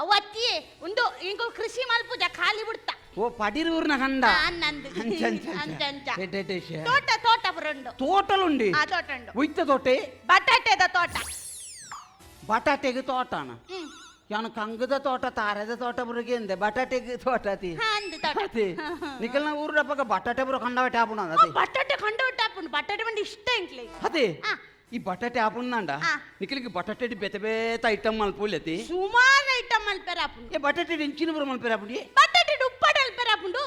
ಅವು ಅತ್ತಿಯೇ ಒಂದು ಇಂಕು ಕೃಷಿ ಮಲ್ಪುಜ ಖಾಲಿ ಬಿಡ್ತಾ. ಓ ಪಡಿರೂರ್ನ ಕಂಡ. ನಂದು. ಅಂಚ ಅಂಚ ಅಂಚ ಅಂಚ. ಎಡ್ಡೆ ಎಡ್ಡೆ ವಿಷಯ. ತೋಟ ತೋಟ ಪುರಂಡು. ತೋಟಲುಂಡಿ? ಆ ತೋಟ ಉಂಡು. ಒಯ್ತ ತೋಟೆ? ಬಟಾಟೆದ ತೋಟ. ಬಟಾಟೆಗೆ ತೋಟನ? ಯಾನು ಕಂಗದ ತೋಟ ತಾರದ ತೋಟ ಬುರುಗೆ ಅಂದೆ ಬಟಾಟೆಗೆ ತೋಟ ಅತಿ. ಅಂದು ತೋಟ. ಅತಿ. ನಿಕಲ್ನ ಊರು ಪಕ್ಕ ಬಟಾಟೆ ಬುರ ಕಂಡವಟೆ ಆಪುಣ ಅತಿ. ಬಟಾಟೆ ಕಂಡವಟೆ ಆಪುಂಡು. ಬಟಾಟೆ ಬಂದು ಇಷ್ಟ ಎಂಕ್ಲೆ. ಅದೇ ಈ ಬಟಾಟೆ ಆಪುಂಡ ನಿಕಲಿಗೆ ಬಟಾಟೆ ಬೇತೆ ಬೇತೆ ಐಟಮ್ ಮಲ್ಪುಲತಿ. ಸುಮಾರು ಐಟಮ್ ಮಲ್ಪೆರ ಆಪುಂಡು. ಏ ಬಟಾಟೆ ಇಂಚಿನ ಬುರ ಮಲ್ಪೆರ ಆಪುಂಡಿ? ಬಟಾಟೆ ಉಪ್ಪಾಡ ಮಲ್ಪೆರ ಆಪುಂಡು.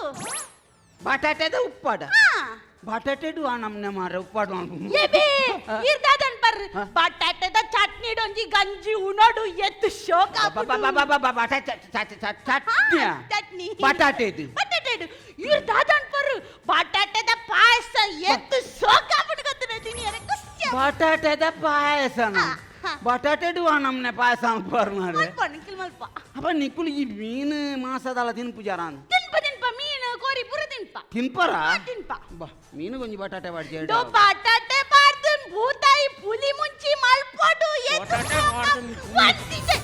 ಬಟಾಟೆದ ಉಪ್ಪಾಡ? ಬಟಾಟೆಡು ಆ ನಮ್ನೆ ಮಾರ ಉಪ್ಪಾಡು ಮಲ್ಪುಂಡು. ಏಬೇ ಇರ್ದಾದನ್ ಪರ್ ಬಟಾಟೆದ ಚಟ್ನಿ ಡೊಂಜಿ ಗಂಜಿ ಉಣೋಡು ಎತ್ತು ಶೋಕ ಚಟ್ನಿ ಚಟ್ನಿ ಬಟಾಟೆದು ಬಟಾಟೆಡು ಇರ್ದಾದನ್ ಪರ್ ಬಟಾಟೆದ ಪಾಯಸ ಎತ್ತು ಶೋಕ ಆಪುಂಡು ಗೊತ್ತುನ ತಿನಿಯರೆ ಖುಷಿ. ಬಟಾಟೆದ ಪಾಯಸನ? ಬಟಾಟೆಡು ಆ ನಮ್ನೆ ಪಾಯಸ ಮಲ್ಪರ್ ಮಾರೆ. ಮಲ್ಪ ನಿಖಿಲ್ ಮಲ್ಪ. ಅಪ್ಪ ನಿಕ್ಕುಲು ಈ ಮೀನು ಮಾಸದಲ್ಲ ತಿನ್ಪು ಜರ ತಿನ್ಪ ತಿನ್ಪ ಮೀನು ಕೋರಿ ಪೂರ ತಿನ್ಪ. ತಿನ್ಪರ? ತಿನ್ಪ. ಬಾ ಮೀನು ಕೊಂಜಿ ಬಟಾಟೆ ಬಾಡ್ಜೆ. ದೋ ಬಟಾಟೆ ಬಾರ್ದನ್ ಭೂತಾಯಿ ಪುಲಿ ಮುಂಚಿ ಮಲ್ಪಡು ಎತ್ತು ವಂತಿದೆ.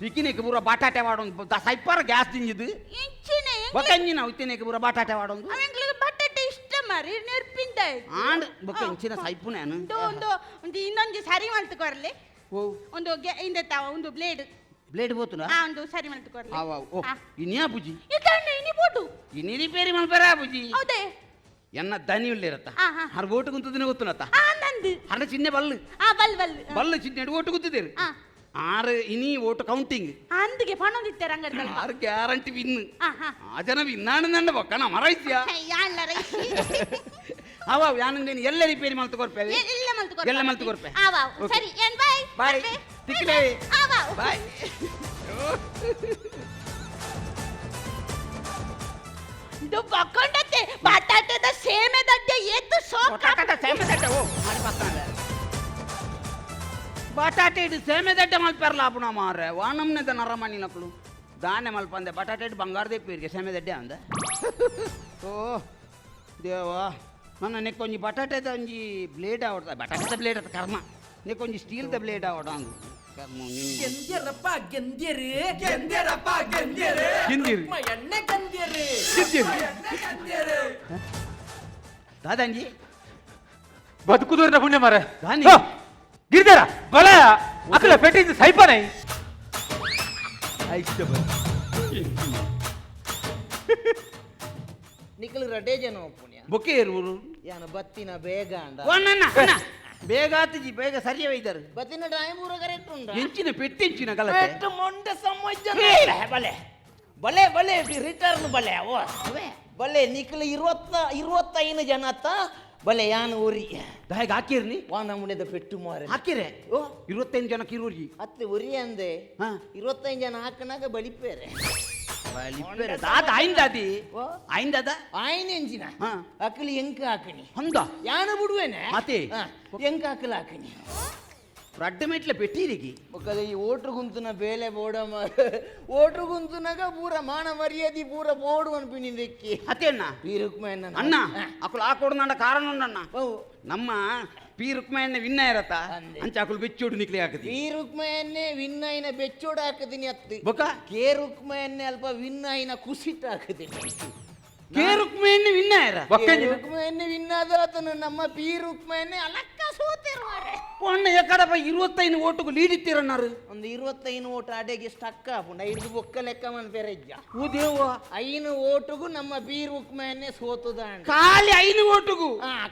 ತಿಕ್ಕಿನೇಕ ಪೂರ ಬಟಾಟೆ ವಾಡೊಂದು ಸೈಪರ ಗ್ಯಾಸ್ ತಿಂಜಿದ್ದು ಇಂಚಿನೆ ಬೊಕ್ಕ ಇಂಜಿನ ಉತ್ತಿನೇಕ ಪೂರ ಬಟಾಟೆ ವಾಡೊಂದು. ಅವೆಂಗ್ಲಿಗೆ ಬಟಾಟೆ ಇಷ್ಟ ಮಾರಿ ನೆರ್ಪಿಂದ. ಆಂಡ್ ಬೊಕ್ಕ ಇಂಚಿನ ಸೈಪು ನಾನು. ಒಂದು ಒಂದು ಇನ್ನೊಂದು ಸರಿ ಮಲ್ತುಕೊರ್ಲಿ. ಓ ಒಂದು ಇಂದೆತ್ತ ಒಂದು ಬ್ಲೇಡ್. ಬ್ಲೇಡ್ ಬೋತುನ? ಆ ಒಂದು ಸರಿ ಮಲ್ತುಕೊರ್ಲಿ. ಆವ ಓ ಇನಿಯಾ ಬುಜಿ ಇದನ್ನ ಇನಿ ಬೋಟು ಇನಿ ರಿಪೇರಿ ಮಲ್ಪರ ಬುಜಿ. ಹೌದೇ? ಎನ್ನ ದನಿ ಉಳ್ಳಿರತ್ತ ಹರ್ ಓಟು ಕುಂತದಿನ ಗೊತ್ತುನತ್ತ. ನಂದು ಹರ್ನ ಚಿನ್ನೆ ಬಲ್ಲು. ಆ ಬಲ್ ಬಲ್ ಬಲ್ಲು ಚಿನ್ನೆ ಓಟು ಕುಂತಿದ್ದೀರಿ. ಆರು ಇನಿ ಓಟು ಕೌಂಟಿಂಗ್ ಅಂದಿಗೆ ಪಣೊಂದಿತ್ತಾರೆ ಅಂಗಡಿ. ಆರು ಗ್ಯಾರಂಟಿ ವಿನ್. ಆ ಜನ ವಿನ್ನಾಣಂದ ಬೊಕ್ಕ ನಮ್ಮ ರೈಸ್ಯ ಅವ ಯಾನಂದೇನು ಎಲ್ಲ ರಿಪೇರಿ ಮಲ್ತು ಕೊರ್ಪೆ. ಎಲ್ಲ ಮಲ್ತು ಕೊರ್ಪೆ. ಎಲ್ಲ ಮಲ್ತು ಕೊರ್ಪೆ. ಆವ ಸರಿ ಏನ್ ಬಾಯ್ ಬಾಯ್ ತಿಕ್ಲೆ ಬಾಯ್. ಇದು ಬಕೊಂಡತ್ತೆ ಬಟಾಟೆದ ಸೇಮೆ ದಡ್ಡೆ ಎದ್ದು ಸೋಕ. ಬಟಾಟೆದ ಸೇಮೆ ದಡ್ಡೆ ಓ ಮಾಡಿ ಬರ್ತಾನೆ. ಬಟಾಟೆ ಇಡು ಸೇಮೆ ದಡ್ಡೆ ಮಲ್ಪೆರ್ಲ ಆಪುಣ ಮಾರೆ ವಾನಮ್ನೆದ ನರಮಣಿ ನಕಲು ದಾನೆ ಮಲ್ಪಂದೆ ಬಟಾಟೆ ಇಡು ಬಂಗಾರದೇ ಪೀರಿಗೆ ಸೇಮೆ ದಡ್ಡೆ ಅಂದ. ಓ ದೇವಾ ನನ್ನ ನೆಕ್ಕೊಂಜಿ ಬಟಾಟೆದ ಒಂಜಿ ಬ್ಲೇಡ್ ಆವಡ್ದ ಬಟಾಟೆದ ಬ್ಲೇಡ್ ಅದ ಕರ್ಮ ನೆಕ್ಕೊಂಜಿ ಸ್ಟೀಲ್ದ ಬ್ಲೇಡ್ ಆವಡ ಅಂದು ಕರ್ಮ. ಗೆಂದ್ಯರಪ್ಪ ಗೆಂದ್ಯರು ಗೆಂದ್ಯರಪ್ಪ ಗೆಂದ್ಯರು ಗೆಂದ್ಯರು ಎಣ್ಣೆ ಗೆಂದ್ಯರು ಗೆಂದ್ಯರು ದಾದಾಂಜಿ ಬದುಕುದೂರಿನ ಪುಣ್ಯ ಮಾರೆ ದಾನಿ ಗಿರಿಧರ ಬಲ ಅಕಲ ಪೆಟ್ಟಿದ್ದು ಸೈಪನೇ ನಿಖಲ್ ರಡ್ಡೆ ಜನ ಪುಣ್ಯ ಬೊಕ್ಕೆ ಇರುವರು ಯಾನು ಬತ್ತಿನ ಬೇಗ ಅಂಡ ಅಣ್ಣ ಬೇಗ ಆತಜಿ ಬೇಗ ಸರಿಯ ಒಯ್ದರು ಬತ್ತಿನ ಟೈಮ್ ಪೂರ ಕರೆಕ್ಟ್ ಉಂಡ ಎಂಚಿನ ಪೆಟ್ಟು ಎಂಚಿನ ಗಲತೆ ಪೆಟ್ಟು ಮೊಂಡೆ ಸಮಜ್ಜ ಬಲೆ ಬಲೆ ಬಲೆ ರಿಟರ್ನ್ ಬಲೆ ಓ ಬಲೆ ನಿಖಲ್ 25 ಜನ ಅತ್ತ ಬಲೆ ಯಾನು ಊರಿ ದಾಯಿಗೆ ಹಾಕಿರ್ನಿ ವಾ ನಮ್ಮನೆದ ಪೆಟ್ಟು ಮಾರೆ ಹಾಕಿರೆ ಓ 25 ಜನಕ್ಕೆ ಇರುವರಿ ಅತ್ತೆ ಉರಿ ಅಂದೆ 25 ಜನ ಹಾಕನಾಗ ಬಲಿಪೇರೆ ಬಲಿಪೇರೆ ದಾದ ಆಯಿಂದಾದಿ ಆಯಿಂದಾದ ಆಯ್ನ ಎಂಜಿನ ಅಕ್ಕಲಿ ಎಂಕ ಹಾಕಣಿ ಹಂದ ಯಾನು ಬಿಡುವೇನೆ ಅತಿ ಎಂಕ ಹಾಕಲ ಹಾಕಣಿ ರಡ್ಡ ಮೆಟ್ಲ ಪೆಟ್ಟಿರಿಗೆ ಒಕ್ಕದ ಈ ಓಟ್ರು ಗುಂತುನ ಬೇಲೆ ಬೋಡ ಓಟ್ರು ಗುಂತುನಾಗ ಪೂರ ಮಾನ ಮರ್ಯಾದೆ ಪೂರ ಬೋಡು ಅನ್ಪಿನಿಂದೆಕ್ಕಿ ಅತ್ತೆ ಅಣ್ಣ ಪಿ ರುಕ್ಮಣ್ಣ ಅಣ್ಣ ಅಕುಲು ಹಾಕೊಡು ಕಾರಣ ಉಂಡಣ್ಣ ನಮ್ಮ ಪಿ ರುಕ್ಮಯ್ಯನ ವಿನ್ನ ಇರತ್ತ ಅಂಚ ಅಕುಲು ಬೆಚ್ಚೋಡು ನಿಕ್ಲಿ ಹಾಕದಿ ಪಿ ರುಕ್ಮಯ್ಯನ್ನೇ ವಿನ್ನೈನ ಬೆಚ್ಚೋಡು ಹಾಕದಿನಿ ಅತ್ತು ಬೊಕ್ಕ ಕೆ ರುಕ್ಮಯ್ಯನ್ನೇ ಅಲ್ಪ ವಿನ್ನೈನ ಕುಸಿಟ್ ಹಾಕದಿನಿ ಕೆ ರುಕ್ಮಯ್ಯನ್ನೇ ವಿನ್ನ ಇರ ರುಕ್ಮಯ್ಯನ್ನೇ ವಿನ್ನಾದ ಆತನು ನಮ್ಮ ಪಿ ರುಕ್ಮಯ್ಯನ್ನೇ ಅಲಕ್ಕ ಸೋತಿರುವಾರೆ ಅಣ್ಣ ಎಕ್ಕಡಪ್ಪ 25 ಓಟುಗು ಲೀಡ್ ಇತ್ತೀರಣ್ಣಾರು ಒಂದು 25 ಓಟು ಅಡೆಗೆ ಸ್ಟಕ್ ಆಪುಂಡ ಐದು ಬೊಕ್ಕ ಲೆಕ್ಕ ಮನ್ಪೆರೆಜ್ಜ ಓ ದೇವ 5 ಓಟುಗು ನಮ್ಮ ಪಿ ರುಕ್ಮಯ್ಯನ್ನೇ ಸೋತುದ ಖಾಲಿ 5 ಓಟುಗು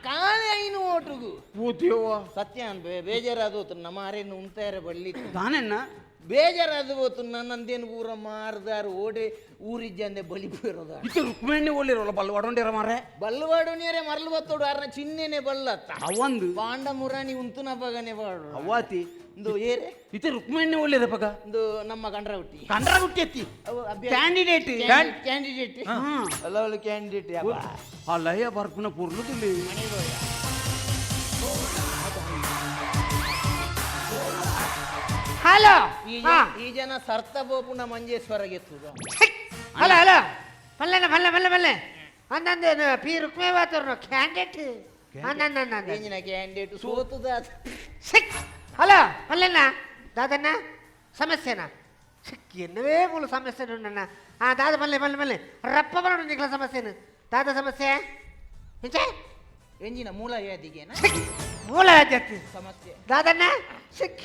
ಖಾಲಿ 5 ಓಟುಗು ಓ ದೇವ ಸತ್ಯ ಅನ್ಬೆ ಬೇಜಾರಾದ ಹೋತು ನಮ್ಮ ಅರೇನು ಉಂತಾರ ಬಳ್ಳಿ ತಾನಣ್ಣ ಬೇಜಾರಾದ ಹೋತು ನನ್ನಂದೇನು ಊರ ಮಾರದಾರು ಓಡೆ ಊರಿಜ್ಜಂದೆ ಬಲಿಪಿರೋದ ಇದು ರುಕ್ಮಣ್ಣೆ ಓಲಿರೋಲ್ಲ ಬಲ್ವಾಡೊಂಡಿರ ಮಾರೆ ಬಲ್ವಾಡೋನಿಯರೇ ಮರಳು ಬತ್ತೋಡು ಅರ್ನ ಚಿನ್ನೆನೆ ಬಲ್ಲತ್ತ ಅವಂದು ಪಾಂಡ ಮುರಾಣಿ ಉಂತುನ ಪಗನೆ ಬಾಡು ಅವ್ವಾತಿ ಇಂದು ಏರೆ ಇದು ರುಕ್ಮಣ್ಣೆ ಓಲಿರ ಪಗ ಇಂದು ನಮ್ಮ ಕಂಡ್ರಗುಟ್ಟಿ ಕಂಡ್ರಗುಟ್ಟಿ ಅತ್ತಿ ಕ್ಯಾಂಡಿಡೇಟ್ ಕ್ಯಾಂಡಿಡೇಟ್ ಅಲ್ಲ ಅವಳು ಕ್ಯಾಂಡಿಡೇಟ್ ಆ ಲಯ ಬರ್ಪುನ ಪುರ್ಲುದುಲಿ ಹಲೋ ಈ ಜನ ಸರ್ತ ಬೋಪುನ ಮಂಜೇಶ್ವರ ಗೆತ್ತುದ ಹಲೋ ಹಲೋ ಮಲ್ಲೆನ ಮಲ್ಲೆ ಮಲ್ಲೆ ಮಲ್ಲೆ ಅಂದಂದೇನು ಪಿ ರುಕ್ಮೇ ವಾತರ್ನು ಕ್ಯಾಂಡಿಡೇಟ್ ಎಂಜಿನ ಕ್ಯಾಂಡಿಡೇಟ್ ಸೋತುದ ಹಲೋ ಮಲ್ಲೆನ ದಾದಣ್ಣ ಸಮಸ್ಯೆನಾ ಎನ್ನವೇ ಮೂಲ ಸಮಸ್ಯೆ ನನ್ನ ಆ ದಾದ ಬಲ್ಲೆ ಬಲ್ಲೆ ಬಲ್ಲೆ ರಪ್ಪ ಬರೋಣ ನಿಕ್ಲ ಸಮಸ್ಯೆನು ದಾದ ಸಮಸ್ಯೆ ಎಂಚೆ ಎಂಜಿನ ಮೂಲ ವ್ಯಾಧಿಗೇನ ಮೂಲ ವ್ಯಾಧಿ ಸಮಸ್ಯೆ ದಾದಣ್ಣ ಸಿಕ್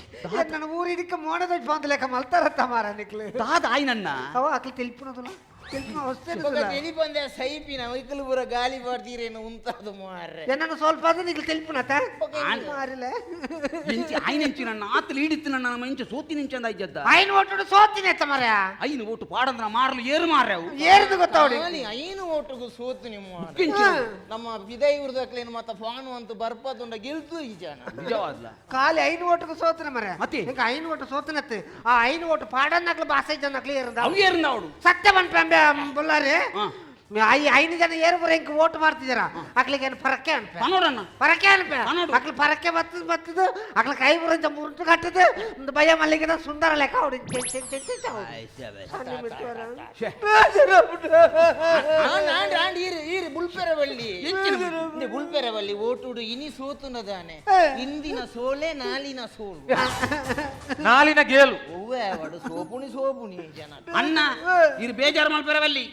ನನ್ನ ಊರಿದಕ್ಕೆ ಮೋಣದ ಬಂದ ಲೆಕ್ಕ ಮಲ್ತಾರತ್ತ ಮಾರ ನಿಕ್ಲು ದಾದ ಆಯ್ನನ್ನ ಅವ ಅಕ್ಲು ತಿಳಿಪುನದಲ್ಲ ತಿಳಿಪುನ ವಸ್ತೇನು ತೆಲಿಪಂದೆ ಸೈಪಿನ ಇಕ್ಕಲು ಪೂರ ಗಾಲಿ ಬಾರ್ದೀರೇನು ಉಂತಾದು ಮಾರ್ರೆ ಏನನ್ನ ಸ್ವಲ್ಪ ಅದು ನಿಕ್ಲು ತಿಳಿಪುನತ ಮಾರಿಲ್ಲ ಎಂಚಿ ಆಯ್ನೆಂಚಿ ನನ್ನ ಆತಲು ಈಡಿತ್ತು ನನ್ನ ನಮ್ಮ ಇಂಚ ಸೋತಿ ನಿಂಚಂದ ಇದ್ದದ್ದ ಐನ್ ಓಟು ಸೋತಿನಿ ಅತ್ತ ಮಾರ್ಯ ಐನು ಓಟು ಪಾಡಂದ್ರ ಮಾರಲು ಏರು ಮಾರ್ರೆ ಅವು ಏರ್ದು ಗೊತ್ತಾವಡಿ ಖಾಲಿ ಐನು ಓಟುಗು ಸೋತು ನಿಮ್ಮ ಕಿಂಚಿ. ನಮ್ಮ ಬಿದೈ ಉರ್ದಕ್ಲೇನು ಮತ್ತ ಫಾನು ಅಂತ ಬರ್ಪದುಂಡ ಗೆಲ್ತು ಈ ಜನ ನಿಜವಾದ್ಲ ಖಾಲಿ ಐನು ಓಟುಗು ಸೋತಿನ ಮರ ಮತ್ತೆ? ಈಗ ಐನು ಓಟು ಸೋತಿನತ್ತು ಆ ಐನು ಓಟು ಪಾಡನ್ನಕ್ಲು ಬಾಸೈ ಜನಕ್ಲು ಏರ್ದ ಅವು ಏರಿಂದ ಅವಡು ಸತ್ಯ ಬಂದ್ಪಂಬೆ ಬುಲ್ಲಾರಿ ಐನು ಜನ ಏರು ಬರ ಹಿಂಗ್ ಓಟ್ ಮಾಡ್ತಿದಾರ ಅಕ್ಲಿಗೆ ಏನು ಫರಕ್ಕೆ ಅನ್ಪೆ ನೋಡಣ್ಣ ಪರಕೆ ಅನ್ಪೆ ಅಕ್ಲು ಪರಕೆ ಬತ್ತದ ಬತ್ತದು ಅಕ್ಲ ಕೈ ಬರಂತ ಮುರುಟು ಕಟ್ಟದು ಒಂದು ಭಯ ಮಲ್ಲಿಗೆದ ಸುಂದರ ಲೆಕ್ಕ ಅವ್ರು ಆಂಡ್ ಆಂಡ್ ಈರು ಈರು ಬುಲ್ಪೆರವಳ್ಳಿ ಇಂದೆ ಬುಲ್ಪೆರವಳ್ಳಿ ಓಟುಡು ಇನಿ ಸೋತುನದಾನೆ ಇಂದಿನ ಸೋಲೆ ನಾಲಿನ ಸೋಲು ನಾಲಿನ ಗೇಲು ಒವ್ವೆ ಅವಡು ಸೋಪುಣಿ ಸೋಪುಣಿ ಜನ ಅಣ್ಣ ಇರು ಬೇಜಾರು ಮಲ್ಪೆರವಲ್ಲಿ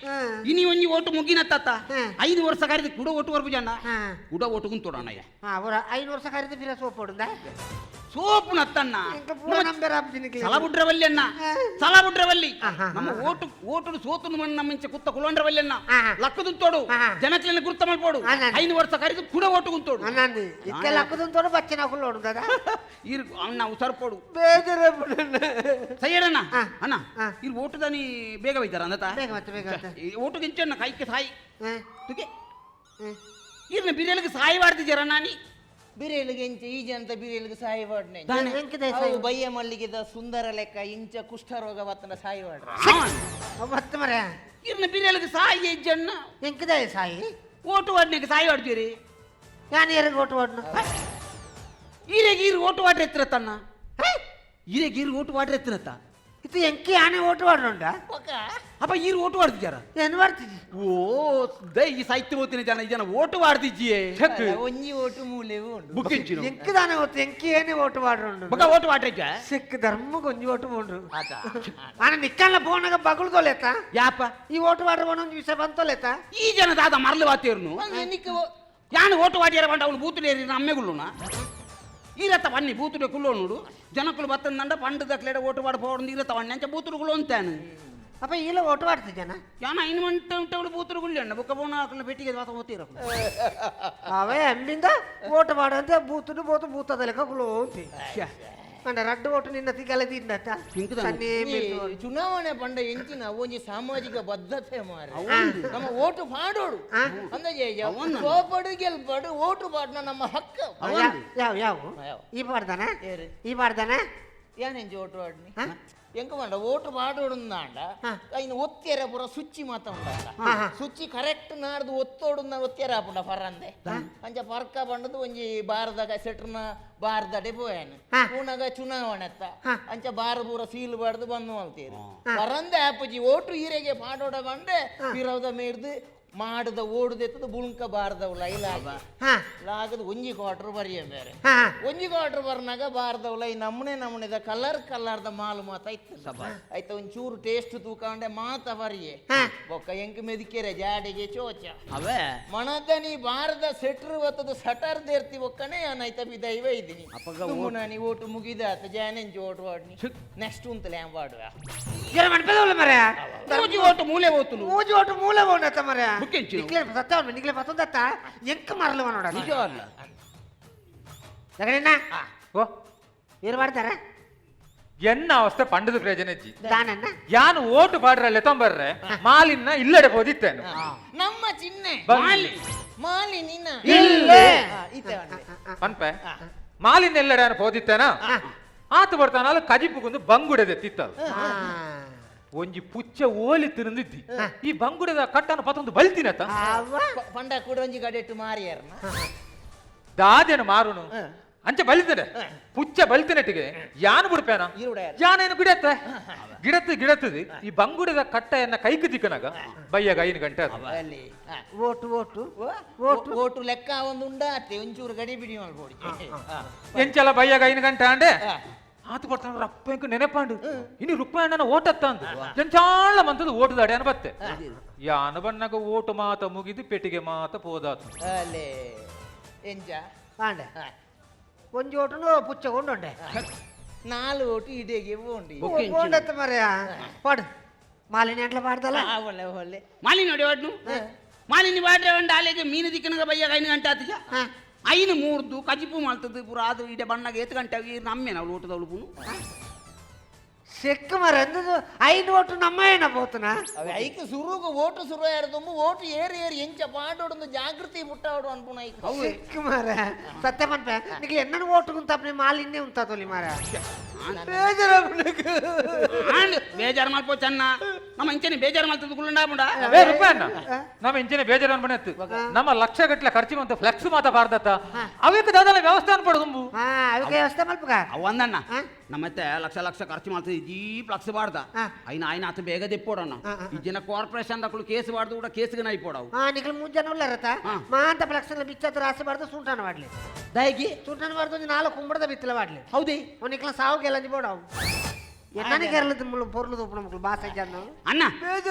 ಇನಿ ಒಂಜಿ ಓಟು ಮುಗಿನ ತಾತ 5 ವರ್ಷ ಕರೆದು ಕುಡ ಓಟು ಬರ್ಬು ಜನ ಕುಡ ಓಟು ಕುಂತೋಡಣ್ಣಯ್ಯ ಅವರ 5 ವರ್ಷ ಕರೆದು ಬಿರ ಸೋಪ್ ಹೊಡುದ ಸೋಪು ನತ್ತಣ್ಣ ಪೂರ ನಂಬರ್ ಆಪ್ತೀನಿ ಸಲ ಬುಡ್ರವಲ್ಲಿ ಅಣ್ಣ ಸಲ ಬುಡ್ರವಲ್ಲಿ ನಮ್ಮ ಓಟು ಓಟು ಸೋತು ನಮ್ಮ ಇಂಚ ಕುತ್ತ ಕುಲಂಡ್ರವಲ್ಲಿ ಅಣ್ಣ ಲಕ್ಕದುಂತೋಡು ಜನಕ್ಲೆನ ಗುರ್ತ ಮಲ್ಪೋಡು 5 ವರ್ಷ ಕರೆದು ಕುಡ ಓಟು ಕುಂತೋಡು ಅಣ್ಣಂದಿ ಇತ್ತೆ ಲಕ್ಕದುಂತೋಡು ಬಚ್ಚಿನ ಹುಲ್ಲು ಹೊಡುದ ಇರು ಅಣ್ಣ ಉಸರ್ಪೋಡು ಬೇಜಾರ ಸೈಯಡಣ್ಣ ಅಣ್ಣ ಇರು ಓಟುದಾನಿ ಬೇಗ ಬೈತಾರ ಅಂದತ ಬೇಗ ಮತ್ತೆ ಬೇಗ ಮತ್ತೆ ಓಟು ಗಿಂಚಣ್ಣ ಕೈಗೆ ಸಾಯಿ ತುಕೆ ಇರ್ನ ಬಿರಿಯಲಿಗೆ ಸಾಯಿ ಮಾಡ್ತಿದ್ದೀರ ನಾನಿ ಬಿರೇಲಿಗೆ ಇಂಚ ಈ ಜನತ ಬಿರೇಲಿಗೆ ಸಾಯಿ ವಾಡ್ನೆ ಅವು ಬಯ್ಯ ಮಲ್ಲಿಗೆದ ಸುಂದರ ಲೆಕ್ಕ ಇಂಚ ಕುಷ್ಠರೋಗ ಬತ್ತನ ಸಾಯಿ ವಾಡ್ರೆ ಮತ್ತೆ ಮರ ಇರ್ನ ಬಿರೇಲಿಗೆ ಸಾಯಿ ಇಜ್ಜಣ್ಣ ಎಂಕದ ಸಾಯಿ ಓಟು ವಾಡ್ನೆಗೆ ಸಾಯಿ ವಾಡ್ತೀರಿ ಯಾನ್ ಏರಿಗೆ ಓಟು ವಾಡ್ನು ಈರೆಗೆ ಈರು ಓಟು ವಾಡ್ರೆ ಎತ್ತಿರ ತನ್ನ ಈರೆಗೆ ಈರು ಓಟು ವಾಡ್ರೆ ಎತ್ತಿರತ್ತ ಇದು ಎಂಕಿ ಆನೆ ಓಟು ವಾಡ್ನುಂಡ ಅಪ್ಪ ಈರು ಓಟು ವಾಡ್ತಿದ್ದಾರ ಏನು ಮಾಡ್ತಿದ್ದಿ ಓ ದೈ ಈ ಸಾಹಿತ್ಯ ಓದ್ತೀನಿ ಜನ ಈ ಜನ ಓಟು ವಾಡ್ತಿಜ್ಜಿಯೇ ಒಂಜಿ ಓಟು ಮೂಲೆ ಉಂಡು ಬುಕ್ಕಿಂಚಿನ ಎಂಕಿದಾನೆ ಓಟು ಎಂಕಿ ಏನೇ ಓಟು ವಾಡ್ರುಂಡು ಬೊಕ ಓಟು ವಾಡ್ರೆ ಸಿಕ್ಕ ಧರ್ಮಕ್ಕೆ ಒಂಜಿ ಓಟು ಬೋಂಡ್ರು ಆನೆ ನಿಕ್ಕಲ್ಲ ಫೋನಾಗ ಬಗುಳ್ದೋಲೆತ್ತ ಯಾಪ ಈ ಓಟು ವಾಡ್ರ ಒಂದೊಂದು ವಿಷಯ ಬಂತೋಲೆತ್ತ ಈ ಜನ ದಾದ ಮರಲು ವಾತೇರ್ನು ಯಾನು ಓಟು ವಾಡಿಯರ ಬಂಡ ಅವಳು ಬೂತುಡೇರಿ ಅಮ್ಮೆಗುಳ್ಳುನ ಈರತ್ತ ಬನ್ನಿ ಬೂತುಡೆ ಕುಲ್ಲೋನುಡು ಜನಕುಲು ಬತ್ತಂದಂಡ ಪಂಡು ದಕ್ಲೆಡ ಓಟು ವಾಡ ಪೋಡು ಈರತ್ತ ಬನ್ನಿ ಅಂಚ ಬೂತುಡು ಕುಳ್ಳು ಅಂತಾನು ಅಪ್ಪ ಈಲ ಓಟು ವಾಡ್ತಿದ್ದಾನ ಯಾನ ಐನು ಮಂಟೆ ಉಂಟೆ ಬೂತುಡು ಗುಳ್ಳಿ ಬುಕ್ಕ ಬೋಣ ಹಾಕಲು ಪೆಟ್ಟಿಗೆ ವಾಸ ಓತಿರ ಅವೇ ಅಂಬಿಂದ ಓಟು ಮಾಡಂತೆ ಬೂತುಡು ಬೋತು ಬೂತದ ಲೆಕ್ಕ ಕುಳ್ಳು ಅಂತಿ ಅಂಡ ರಡ್ಡು ಓಟು ನಿನ್ನ ತಿಗಲ ತಿಂದತ್ತ ಚುನಾವಣೆ ಪಂಡ ಎಂಚಿನ ಒಂಜಿ ಸಾಮಾಜಿಕ ಬದ್ಧತೆ ಮಾರ ನಮ್ಮ ಓಟು ಪಾಡೋಡು ಅಂದಾಜೆ ಸೋಪಡು ಗೆಲ್ಪಡು ಓಟು ಪಾಡ್ನ ನಮ್ಮ ಹಕ್ಕು ಯಾವ ಯಾವ ಈ ಪಾಡ್ದಾನ ಈ ಪಾಡ್ದಾನ ಯಾನೆಂಚಿ ಓಟು ಪಾಡ್ನಿ ಎಂಕ ಪಂಡ ಓಟು ಪಾಡೋಡುಂದಾಂಡ ಐನು ಒತ್ತೆರ ಪೂರ ಸುಚ್ಚಿ ಮಾತ ಉಂಡ ಸುಚ್ಚಿ ಕರೆಕ್ಟ್ ನಾಡ್ದು ಒತ್ತೋಡುಂದ ಒತ್ತೆರ ಆಪುಂಡ ಫರಂದೆ ಅಂಚ ಪರ್ಕ ಪಂಡದು ಒಂಜಿ ಬಾರದಾಗ ಸೆಟ್ರನ ಬಾರದಡೆ ಪೋಯಾನು ಪೂನಗ ಚುನಾವಣೆತ್ತ ಅಂಚ ಬಾರ ಪೂರ ಸೀಲ್ ಬಾರ್ದು ಬಂದು ಮಲ್ತೀರಿ ಪರಂದೆ ಆಪುಜಿ ಓಟು ಈರೆಗೆ ಪಾಡೋಡ ಬಂಡೆ ಪಿರವದ ಮೇಡ್ದು ಮಾಡದ ಓಡುದೆತ್ತದ ಬುಳ್ಕ ಬಾರದವಳ ಇಲಾಗ ಲಾಗದ ಒಂಜಿ ಕ್ವಾರ್ಟರ್ ಬರಿಯ ಬೇರೆ ಒಂಜಿ ಕ್ವಾರ್ಟರ್ ಬರ್ನಾಗ ಬಾರದವಳ ಈ ನಮ್ಮನೆ ನಮ್ಮನೆದ ಕಲರ್ ಕಲರ್ದ ಮಾಲು ಮಾತ ಇತ್ತು ಆಯ್ತ ಒಂಚೂರು ಟೇಸ್ಟ್ ತೂಕಂಡೆ ಮಾತ ಬರಿಯೆ ಬೊಕ್ಕ ಎಂಕ್ ಮೆದಿಕೆರೆ ಜಾಡಿಗೆ ಚೋಚ ಅವೇ ಮಣದನಿ ಬಾರದ ಸೆಟ್ರ್ ಒತ್ತದ ಸಟರ್ ದೇರ್ತಿ ಒಕ್ಕನೆ ಆಯ್ತ ಬಿದೈವ ಇದ್ದೀನಿ ನಾನಿ ಓಟು ಮುಗಿದಾತ ಜಾನೆಂಚಿ ಓಟು ವಾಡ್ನಿ ನೆಕ್ಸ್ಟ್ ಉಂತಲೆ ವಾಡುವ ಮೂಜಿ ಓಟು ಮೂಲೆ ಓತುನು ಮೂಜಿ ಓಟು ಮೂಲೆ ಓಡತ್ತ ಮರ ಬುಕ್ಕಿಂಚಿ ನಿಕ್ಲೆ ಸತ್ತವನು ನಿಕ್ಲೆ ಪತ್ತೊಂದತ್ತ ಎಂಕ್ ಮರಲು ನೋಡ ನಿಜ ಅಲ್ಲ ಜಗಣ್ಣ ಓ ಏನ್ ಮಾಡ್ತಾರ ಎನ್ನ ಅವಸ್ಥೆ ಪಂಡದ ಪ್ರಯೋಜನ ಇಜ್ಜಿ ದಾನನ್ನ ಯಾನು ಓಟು ಪಾಡ್ರಲ್ಲೇ ತೊಂಬರ್ರೆ ಮಾಲಿನ ಇಲ್ಲಡೆ ಪೋದಿತ್ತೇನು ನಮ್ಮ ಚಿಹ್ನೆ ಮಾಲಿ. ಮಾಲಿ ನಿನ್ನ ಇಲ್ಲೇ. ಇತ್ತೆ ಪನ್ಪೆ ಮಾಲಿನ ಎಲ್ಲಡೆ ಯಾನು ಪೋದಿತ್ತೇನ ಆತ ಬರ್ತಾನಲ್ಲ ಕಜಿಪುಗೊಂದು ಬಂಗುಡೆದೆ ತಿತ್ತದು ಒಂಜಿ ಪುಚ್ಚ ಓಲಿ ತಿರುಂದಿದ್ದಿ ಈ ಬಂಗುಡೆದ ಕಟ್ಟನ ಪತ್ತೊಂದು ಬಲ್ತಿನತ ಪಂಡ ಕೂಡ ಒಂಜಿ ಗಡೆಟ್ಟು ಮಾರಿಯಾರನ ದಾದೇನು ಮಾರುನು ಅಂಚೆ ಬಲಿತದೆ ಪುಚ್ಚ ಬಲಿತನೆಟ್ಟಿಗೆ ಯಾನು ಬಿಡ್ಪೇನ ಯಾನೇನು ಗಿಡತ್ತ ಗಿಡತ್ತು ಗಿಡತ್ತది ಈ ಬಂಗುಡೆದ ಕಟ್ಟೆಯನ್ನ ಕೈಗೆ ತಿಕ್ಕನಾಗ ಬಯ್ಯಾಗ 5 ಗಂಟೆ ಅದು ಅಲ್ಲಿ ಓಟು ಓಟು ಓಟು ಓಟು ಲೆಕ್ಕ ಒಂದು ಉಂಡಾತೆ ಒಂಚೂರು ಗಡಿ ಬಿಡಿ ಮಾಡ್ಬೋಡಿ ಎಂಚಲ ಬಯ್ಯಾಗ 5 ಗಂಟೆ ಅಂಡೆ ಆತು ಬರ್ತಾನ ರಪ್ಪ ನೆನಪಾಂಡು ಇನ್ನು ರುಕ್ಮಣ್ಣನ ಓಟತ್ತ ಅಂದು ಜಂಚಾಳ ಮಂತದ ಓಟದ ಅಡೆಯನ ಬತ್ತೆ ಯಾನ ಬಣ್ಣಗ ಓಟು ಮಾತ ಮುಗಿದು ಪೆಟ್ಟಿಗೆ ಮಾತ ಪೋದಾತು ಅಲ್ಲೇ ಎಂಜ ಆಂಡೆ ಒಂಜಿ ಓಟುನು ಪುಚ್ಚ ಕೊಂಡುಂಡೆ ನಾಲು ಓಟು ಇಡೇಗೆ ಬೋಂಡಿ ಬೋಂಡತ್ತ ಮರೆಯ ಪಾಡು ಮಾಲಿನ್ಯ ಅಂಟ್ಲ ಪಾಡ್ದಲ್ಲ ಒಳ್ಳೆ ಒಳ್ಳೆ ಮಾಲಿನ್ಯ ಹೊಡೆವಾಡ್ನು ಮಾಲಿನ್ಯ ವಾಡ್ರೆ ಒಂದು ಆಲೆಗೆ ಮೀನು ದಿಕ್ಕನಗ ಬಯ್ಯಾಗ 5 ಗಂಟೆ ಆತಿಜ ಐನು ಮೂರ್ದು ಕಜಿಪು ಮಾಡ್ತದೆ ಪೂರ ಅದು ಇಡೆ ಬಣ್ಣಗೆ ಏತು ಗಂಟೆ ಆಗಿ ನಮ್ಮೇನ ಅವಳು ಊಟದವಳು ಪುನು ಸೆಕ್ ಮರ ಅಂದದು 5 ಓಟು ನಮ್ಮ ಏನ ಪೋತನ ಐಕ್ ಸುರುಗು ಓಟು ಸುರು ಯಾರು ಓಟು ಏರಿ ಏರಿ ಎಂಚ ಪಾಡೋಡೊಂದು ಜಾಗೃತಿ ಮುಟ್ಟಾಡು ಅನ್ಪುಣ ಐಕ್ ಸೆಕ್ ಮರ ಸತ್ಯ ಪನ್ಪೆ ನಿಗೆ ಎನ್ನನು ಓಟು ಗುಂತಾಪ್ನೆ ಮಾಲಿನ್ಯ ಉಂತಾತೋಲಿ ಮರ ಬೇಜಾರು ಮಲ್ಪ ಚೆನ್ನ ನಮ್ಮ ಇಂಚನೆ ಬೇಜಾರು ಮಲ್ತದ ಕುಳ್ಳಂಡಾಪುಂಡ ಏ ರುಕ್ಮಣ್ಣ ನಮ್ಮ ಇಂಚನೆ ಬೇಜಾರು ಅನ್ಬಣತ್ತು ನಮ್ಮ ಲಕ್ಷ ಗಟ್ಟಲೆ ಖರ್ಚು ಮಂತ ಫ್ಲೆಕ್ಸ್ ಮಾತ ಬಾರ್ದತ್ತ ಅವಕ್ಕೆ ದಾದಲ ವ್ಯವಸ್ಥೆ ಅನ್ಪಡು ತುಂಬು ಅವಕ್ಕೆ ವ್ಯವಸ್ಥೆ ಮಲ್ಪಗ ಅವ ಒಂದಣ್ಣ ನಮ್ಮತ್ತೆ ಲಕ್ಷ ಲಕ್ಷ ಖರ್ಚು ಮಾಡ್ತದೆ ಜೀಪ್ ಲಕ್ಷ ಬಾರ್ದ ಐನ ಆಯ್ನ ಆತ ಬೇಗ ದೆಪ್ಪೋಡಣ್ಣ ಈ ಜನ ಕಾರ್ಪೊರೇಷನ್ ದಕ್ಕಳು ಕೇಸ್ ಬಾರ್ದು ಕೂಡ ಕೇಸ್ಗೆ ನಾಯ್ಪೋಡವು ನಿಖಲ್ ಮೂರು ಜನ ಉಳ್ಳಾರತ್ತ ಮಾಂತ ಫ್ಲೆಕ್ಸ್ ಬಿಚ್ಚತ್ರ ಆಸೆ ಬಾರ್ದು ಸೂಂಟಾನ ಮಾಡ್ಲಿ ದಯಗಿ ಸೂಂಟಾನ ಬಾರ್ದು ಒಂದು 4 ಕುಂಬಳದ ಬಿತ್ತಲ ಮಾಡ್ಲಿ ಹೌದೇ ನಿಖಲ ಸಾವು ಗೆಲ್ಲಂಜಿ ಬೋಡವು ಎನ್ನಾನಿ ಕೇರಳದ ಮುಳ್ಳು ಪೊರ್ಲು ತೂಪುನ ಮಕ್ಕಳು ಬಾಸ ಜನ ಅಣ್ಣ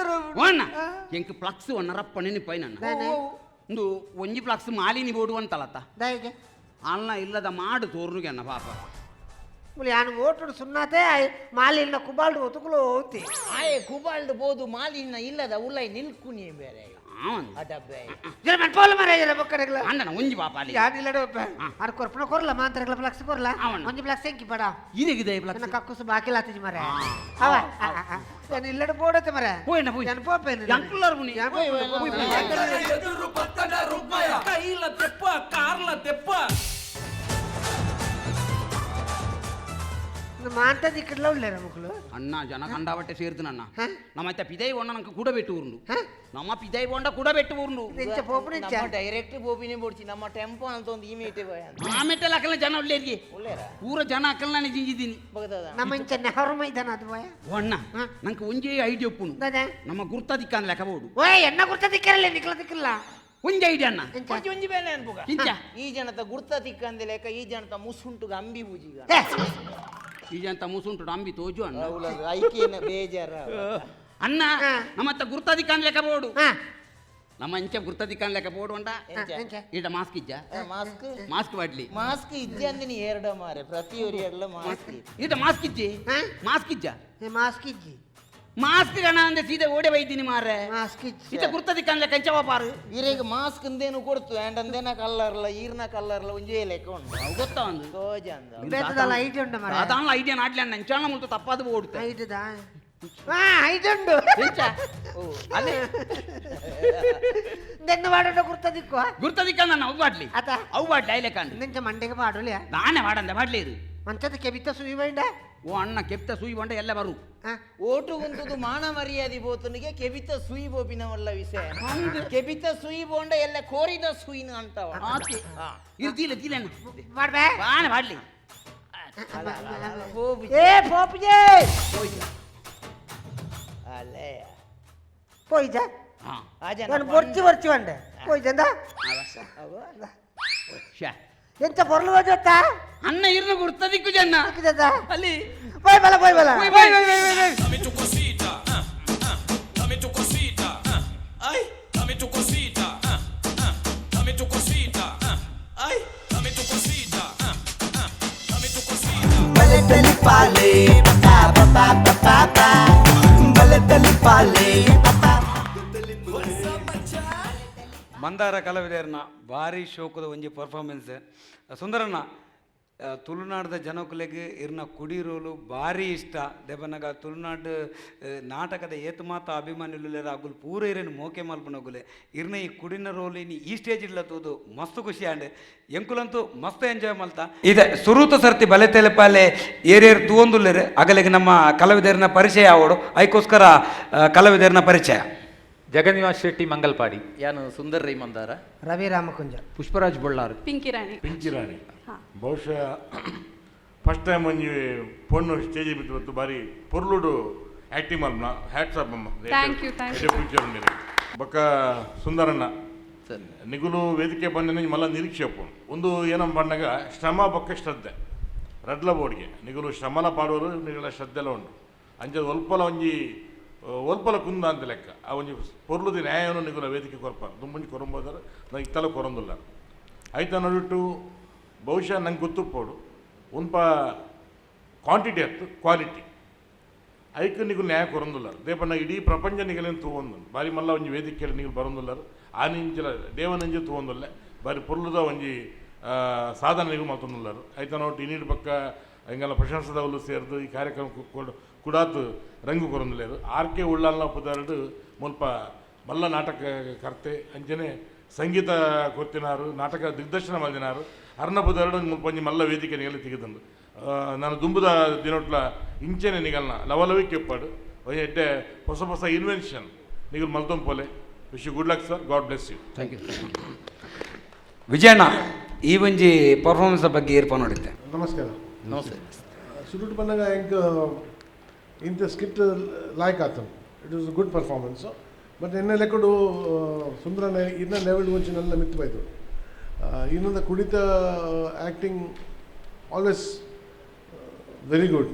ಅಣ್ಣ ಎಂಕ್ ಫ್ಲಕ್ಸ್ ಒನ್ನರಪ್ಪ ನೆನಪೈನ ಒಂದು ಒಂಜಿ ಫ್ಲಕ್ಸ್ ಮಾಲಿನಿ ಬೋಡು ಅಂತಲತ್ತ ದಯಗೆ ಅಲ್ಲ ಇಲ್ಲದ ಮಾಡು ತೋರ್ನುಗೆ ಅಣ್ಣ ಪಾಪ ಯಾನು ಓಟುಡು ಸುನ್ನಾತೆ ಮಾಲಿನ ಕುಬಾಲ್ಡು ಒತುಕುಲು ಹೋತಿ ಆಯೆ ಕುಬಾಲ್ಡು ಬೋದು ಮಾಲಿನ ಇಲ್ಲದ ಉಲ್ಲೈ ನಿಲ್ಕುನಿ ಬೇರೆ ಅಣ್ಣನ ಒಂಜಿ ಪಾಪ ಅಲ್ಲಿ ಯಾನಿಲ್ಲಡ ಒಬ್ಬ ಅರ್ ಕೊರ್ಪಣ ಕೊರ್ಲ ಮಾಂತರಗಳ ಫ್ಲಕ್ಸ್ ಕೊರ್ಲ ಒಂಜಿ ಫ್ಲಕ್ಸ್ ಎಂಕಿ ಬಡ ಇದೇಗಿದೆ ಫ್ಲಕ್ಸ್ ಕಕ್ಕುಸು ಬಾಕಿಲ ಆತಿಜಿ ಮರೆ ಅವ ಯಾನ್ ಇಲ್ಲಡ ಬೋಡತೆ ಮರೆ ಪೋಯಣ್ಣ ಪೋಯ್ ಯಾನ್ ಪೋಪೇನು ಎಂಕುಲ್ಲರ್ ಮುನಿ ಎದುರು ಪತ್ತಡ ರುಕ್ಮಯ ಕೈಲ ತೆಪ್ಪ ಕಾರ್ಲ ತೆಪ್ಪ ಮಾಂತ ದಿಕ್ಕಡ್ಲ ಉಳ್ಳೇರ ಮಕ್ಕಳು ಅಣ್ಣ ಜನ ಕಂಡಾಬಟ್ಟೆ ಸೇರ್ದು ನನ್ನ ನಮ್ಮ ಪಿದೈ ಬೊಂಡ ನಂಗೆ ಕೂಡ ಬೆಟ್ಟು ಊರ್ನು ನಮ್ಮ ಪಿದೈ ಬೊಂಡ ಕೂಡ ಬೆಟ್ಟು ಊರ್ನು ಡೈರೆಕ್ಟ್ ಬೋಪಿನೇ ಬೋಡ್ಚಿ ನಮ್ಮ ಟೆಂಪೋ ಅಂತ ಒಂದು ಈ ಮೇಟೆ ಬಾಯ್ ಆ ಮೇಟೆಲ್ಲ ಅಕಲ್ನ ಜನ ಉಳ್ಳೇರಿಗೆ ಉಳ್ಳೇರ ಪೂರ ಜನ ಅಕಲ್ನ ನಾನು ಜಿಂಜಿದ್ದೀನಿ ನಮ್ಮ ಇಂಚ ನೆಹರು ಮೈದಾನ ಅದು ಬಾಯ ಅಣ್ಣ ನಂಗೆ ಒಂಜೇ ಐಡಿಯಾ ಒಪ್ಪುನು ನಮ್ಮ ಗುರ್ತ ದಿಕ್ಕನ್ ಲೆಕ್ಕ ಬೋಡು ಓಯ್ ಎನ್ನ ಗುರ್ತ ದಿಕ್ಕರಲ್ಲ ನಿಕ್ಲ ದಿಕ್ಕಿಲ್ಲ ಒಂಜಿ ಐಡಿಯಾ ಅಣ್ಣ ಒಂಜಿ ಒಂಜಿ ಬೇಲೆ ಅನ್ಪುಗ ಇಂಚ ಈ ಜನತ ಗುರ್ತ ತಿಕ್ಕಂದೆ ಲೆಕ್ಕ ಈ ಜನತ ಮುಸುಂಟು ಅಂಬಿ ಬೂಜಿಗ ಈ ಜನತ ಮುಸುಂಟು ಅಂಬಿ ತೋಜು ಅಣ್ಣ ಐಕೇನ ಬೇಜಾರ ಅಣ್ಣ ನಮ್ಮತ್ತ ಗುರ್ತ ದಿಕ್ಕನ್ ಲೆಕ್ಕ ಬೋಡು ನಮ್ಮ ಇಂಚ ಗುರ್ತ ದಿಕ್ಕನ್ ಲೆಕ್ಕ ಬೋಡು ಅಂಡ ಈಡ ಮಾಸ್ಕ್ ಇಜ್ಜ ಮಾಸ್ಕ್ ಮಾಸ್ಕ್ ವಾಡ್ಲಿ ಮಾಸ್ಕ್ ಇಜ್ಜ ಅಂದಿನಿ ಎರಡ ಮಾರೆ ಪ್ರತಿಯೊರಿ ಎರಡ ಮಾಸ್ಕ್ ಈಟ ಮಾಸ್ಕ್ ಇಜ್ಜಿ ಮಾಸ್ಕ್ ಇಜ್ಜ ಮಾಸ್ಕ್ ಇಜ್ಜಿ ಮಾಸ್ಕ್ ಗಣ ಅಂದೆ ಸೀದೆ ಓಡೆ ಬೈತೀನಿ ಮಾರ್ರೆ ಮಾಸ್ಕ್ ಇಜ್ಜಿ ಈತ ಗುರ್ತ ದಿಕ್ಕನ್ ಲೆಕ್ಕ ಇಂಚವ ಪಾರು ಈರೆಗ್ ಮಾಸ್ಕ್ ಅಂದೇನು ಕೊಡ್ತು ಆ್ಯಂಡ್ ಅಂದೇನ ಕಲ್ಲರ್ಲ ಈರ್ನ ಕಲ್ಲರ್ಲ ಒಂಜೇ ಲೆಕ್ಕ ಉಂಟು ಅವು ಗೊತ್ತಾ ಒಂದು ತೋಜ ಅಂದ ಬೇತದಲ್ಲ ಐಡಿ ಉಂಡು ಮಾರ್ರೆ ಅದಾನ್ಲ ಐಡಿಯಾ ನಾಡ್ಲಿ ಅಣ್ಣ ಇಂಚಾಣ ಮುಲ್ತು ತಪ್ಪಾದ ಓಡುತ್ತೆ ಐಡಿದ ಐಡಿ ಉಂಡು ಅಲ್ಲೇ ನಿನ್ನ ವಾಡೋಡ ಗುರ್ತ ದಿಕ್ಕು ಗುರ್ತ ದಿಕ್ಕಂದ ಅಣ್ಣ ಅವು ಬಾಡ್ಲಿ ಆತ ಅವು ಬಾಡ್ಲಿ ಐಲೆಕ್ಕ ಅಂದು ನಿಂಚ ಮಂಡೆಗೆ ಪಾಡೋಲಿಯ ನಾನೇ ವಾಡಂದೆ ಬಾಡ್ಲಿ ಇದು ಮಂಚದ ಕೆಬಿತ ಸುಯಿ ಬೈಂಡ ಓ ಅಣ್ಣ ಕೆಪ್ತ ಸುಯಿ ಬಂಡ ಎಲ್ಲ ಬರು ಓಟು ಗುಂತುದು ಮಾನ ಮರ್ಯಾದೆ ಬೋತನಿಗೆ ಕೆಬಿತ ಸುಯಿ ಬೋಪಿನವಲ್ಲ ವಿಷಯ ಕೆಬಿತ ಸುಯಿ ಬೋಂಡ ಎಲ್ಲ ಕೋರಿದ ಸುಯಿನ ಅಂತವ ಇರ್ತಿಲ್ಲ ತಿಲ್ಲ ಮಾಡ್ಬೇ ಬಾನೆ ಬಾಡ್ಲಿ ಏ ಪೋಪ್ಜೆ ಅಲ್ಲೇ ಪೋಯ್ಜ ನಾನು ಬೊರ್ಚಿ ಬೊರ್ಚಿ ಬಂಡೆ ಪೋಯ್ಜಂದ ಎಂತ ಪೊರ್ಲು ಹೋಜತ್ತಾ ಅಣ್ಣ ಇರ್ನ ಗುರ್ತ ದಿಕ್ಕು ಜನ ಅಲ್ಲಿ ಪೋಯ್ ಬಲ ಪೋಯ್ ಬಲ ಪೋಯ್ ಪೋಯ್ ಪೋಯ್ ಪೋಯ್ ಪೋಯ್ Dame tu cosita, dame tu cosita, ay, dame tu cosita, dame tu cosita, ay, dame tu cosita, dame tu cosita. ಬಲೆ ತಲಿಪಾಲೆ ಪಾ ಪಾ ಪಾ ಪಾ ಪಾ ಬಲೆ ತಲಿಪಾಲೆ ಪಾ. ಮಂದಾರ ಕಲಾವಿದರ್ನ ಭಾರಿ ಶೋಕದ ಒಂಜಿ ಪರ್ಫಾರ್ಮೆನ್ಸ್ ಸುಂದರಣ್ಣ ತುಳುನಾಡದ ಜನಕುಲೆಗ್ ಇರ್ನ ಕುಡಿರೋಲು ಭಾರಿ ಇಷ್ಟ ದೇವನಗ ತುಳುನಾಡು ನಾಟಕದ ಏತು ಮಾತ ಅಭಿಮಾನಿಲು ಅಗುಲು ಪೂರ ಇರೇನು ಮೋಕೆ ಮಲ್ಪನಗುಲೆ ಇರ್ನ ಈ ಕುಡಿನ ರೋಲ್ ಇನಿ ಈ ಸ್ಟೇಜ್ ಇಲ್ಲ ತೂದು ಮಸ್ತ್ ಖುಷಿ ಆಂಡ್ ಎಂಕುಲಂತೂ ಮಸ್ತ್ ಎಂಜಾಯ್ ಮಲ್ತ ಇದೆ ಸುರೂತ ಸರ್ತಿ ಬಲೆ ತೆಲಪಾಲೆ ಏರೇರು ತೂವೊಂದುಲ್ಲೇರು ಅಗಲಿಗೆ ನಮ್ಮ ಕಲಾವಿದರ್ನ ಪರಿಚಯ ಆವಡು ಐಕೋಸ್ಕರ ಕಲಾವಿದರ್ನ ಪರಿಚಯ ಜಗನ್ನಿವಾಸ್ ಶೆಟ್ಟಿ ಮಂಗಲ್ಪಾಡಿ ಯಾನು ಸುಂದರ್ ರೈ ಮಂದಾರ ರವಿ ರಾಮಕುಂಜ ಪುಷ್ಪರಾಜ್ ಬಳ್ಳಾರ್ ಪಿಂಕಿ ರಾಣಿ ಪಿಂಕಿ ರಾಣಿ ಬಹುಶಃ ಫಸ್ಟ್ ಟೈಮ್ ಒಂಜಿ ಪೊಣ್ಣು ಸ್ಟೇಜ್ ಬಿಟ್ಟು ಬತ್ತು ಬಾರಿ ಪೊರ್ಲುಡು ಆ್ಯಕ್ಟಿಂಗ್ ಮಲ್ಪನ ಹ್ಯಾಟ್ಸ್ ಆಫ್ ಅಮ್ಮ Thank you, thank you. Picture ಬೊಕ್ಕ ಸುಂದರಣ್ಣ ನಿಗುಲು ವೇದಿಕೆ ಬಂದ ಮಲ್ಲ ನಿರೀಕ್ಷೆ ಅಪ್ಪು ಒಂದು ಏನಮ್ಮ ಬಂದಾಗ ಶ್ರಮ ಬೊಕ್ಕ ಶ್ರದ್ಧೆ ರಡ್ಲ ಬೋರ್ಡ್ಗೆ ನಿಗುಲು ಶ್ರಮಲ ಪಾಡೋರು ನಿಗಳ ಶ್ರದ್ಧೆಲ ಉಂಡು ಅಂಚ ಒಲ್ಪಲ ಒಂಜಿ ಒಲ್ಪಲ ಕುಂದ ಅಂತ ಲೆಕ್ಕ ಆ ಒಂಜಿ ಪೊರ್ಲುದ ನ್ಯಾಯವನ್ನು ನಿಗುಲ ವೇದಿಕೆ ಕೊರ್ಪ ದುಂಬುಂಜಿ ಕೊರಂಬೋದಾರ ನಂಗೆ ಇತ್ತಲ ಕೊರಂದುಲ್ಲ ಆಯ್ತ ನಡುಟು ಬಹುಶಃ ನಂಗೆ ಗೊತ್ತುಪ್ಪೋಡು ಉನ್ಪ ಕ್ವಾಂಟಿಟಿ ಅತ್ತು ಕ್ವಾಲಿಟಿ ಐಕ್ ನಿಗುಲು ನ್ಯಾಯ ಕೊರಂದುಲ್ಲ ದೇಪಣ್ಣ ಇಡೀ ಪ್ರಪಂಚ ನಿಗಲೇನು ತೂವೊಂದು ಬಾರಿ ಮಲ್ಲ ಒಂಜಿ ವೇದಿಕೆ ನಿಗುಲು ಬರೊಂದುಲ್ಲರು ಆ ನಿಂಚಲ ದೇವನಂಜಿ ತೂವೊಂದುಲ್ಲೆ ಬಾರಿ ಪೊರ್ಲುದ ಒಂಜಿ ಸಾಧನೆ ನಿಗು ಮಲ್ತೊಂದುಲ್ಲರು ಐತ ನೋಟ್ ಇನ್ನೀಡು ಪಕ್ಕ ಎಂಗಲ ಪ್ರಶಂಸದವಲು ಸೇರ್ದು ಈ ಕಾರ್ಯಕ್ರಮ ಕುಡಾತು ರಂಗು ಕೊರೊಂದುಲ್ಲೇರು ಆರ್ ಕೆ ಉಳ್ಳಾಲ್ನ ಪುದರ್ಡು ಮುಲ್ಪ ಮಲ್ಲ ನಾಟಕ ಕರ್ತೆ ಅಂಚನೆ ಸಂಗೀತ ಕೊರ್ತಿನಾರು ನಾಟಕ ದಿಗ್ದರ್ಶನ ಮಲ್ದಿನಾರು ಅರ್ನ ಪುದರ್ಡು ಮುಲ್ಪ ಒಂಜಿ ಮಲ್ಲ ವೇದಿಕೆ ನಿಗಲಿ ತೆಗೆದಂದು ನಾನು ದುಂಬುದ ದಿನೊಟ್ಲ ಇಂಚನೆ ನಿಗಲ್ನ ಲವಲವಿ ಕೆಪ್ಪಾಡು ಎಡ್ಡೆ ಹೊಸ ಹೊಸ invention ನಿಗಲ್ ಮಲ್ತೊಂಪೋಲೆ. Wish you good luck sir, God bless you. Thank you. Vijayanna, ಈ ಒಂಜಿ ಪರ್ಫಾರ್ಮೆನ್ಸ್ ಬಗ್ಗೆ ಏರ್ಪ ನೋಡಿದ್ದೆ. ನಮಸ್ಕಾರ. ನಮಸ್ತೆ. ಸುರುಟ್ ಬಂದಾಗ ಎಂಕ್ ಇಂಥ ಸ್ಕಿಟ್ ಲಾಯ್ಕ್ ಆತು, it is good performance. But ಎನ್ನ ಲೆಕ್ಕಡು ಸುಂದರನ ಇನ್ನ ಲೆವೆಲ್ ಒಂಚು ನಲ್ಲ ಮಿತ್ತು ಬೈತು. ಇನ್ನೊಂದು ಕುಡಿತ ಆ್ಯಕ್ಟಿಂಗ್ ಆಲ್ವೇಸ್ ವೆರಿ ಗುಡ್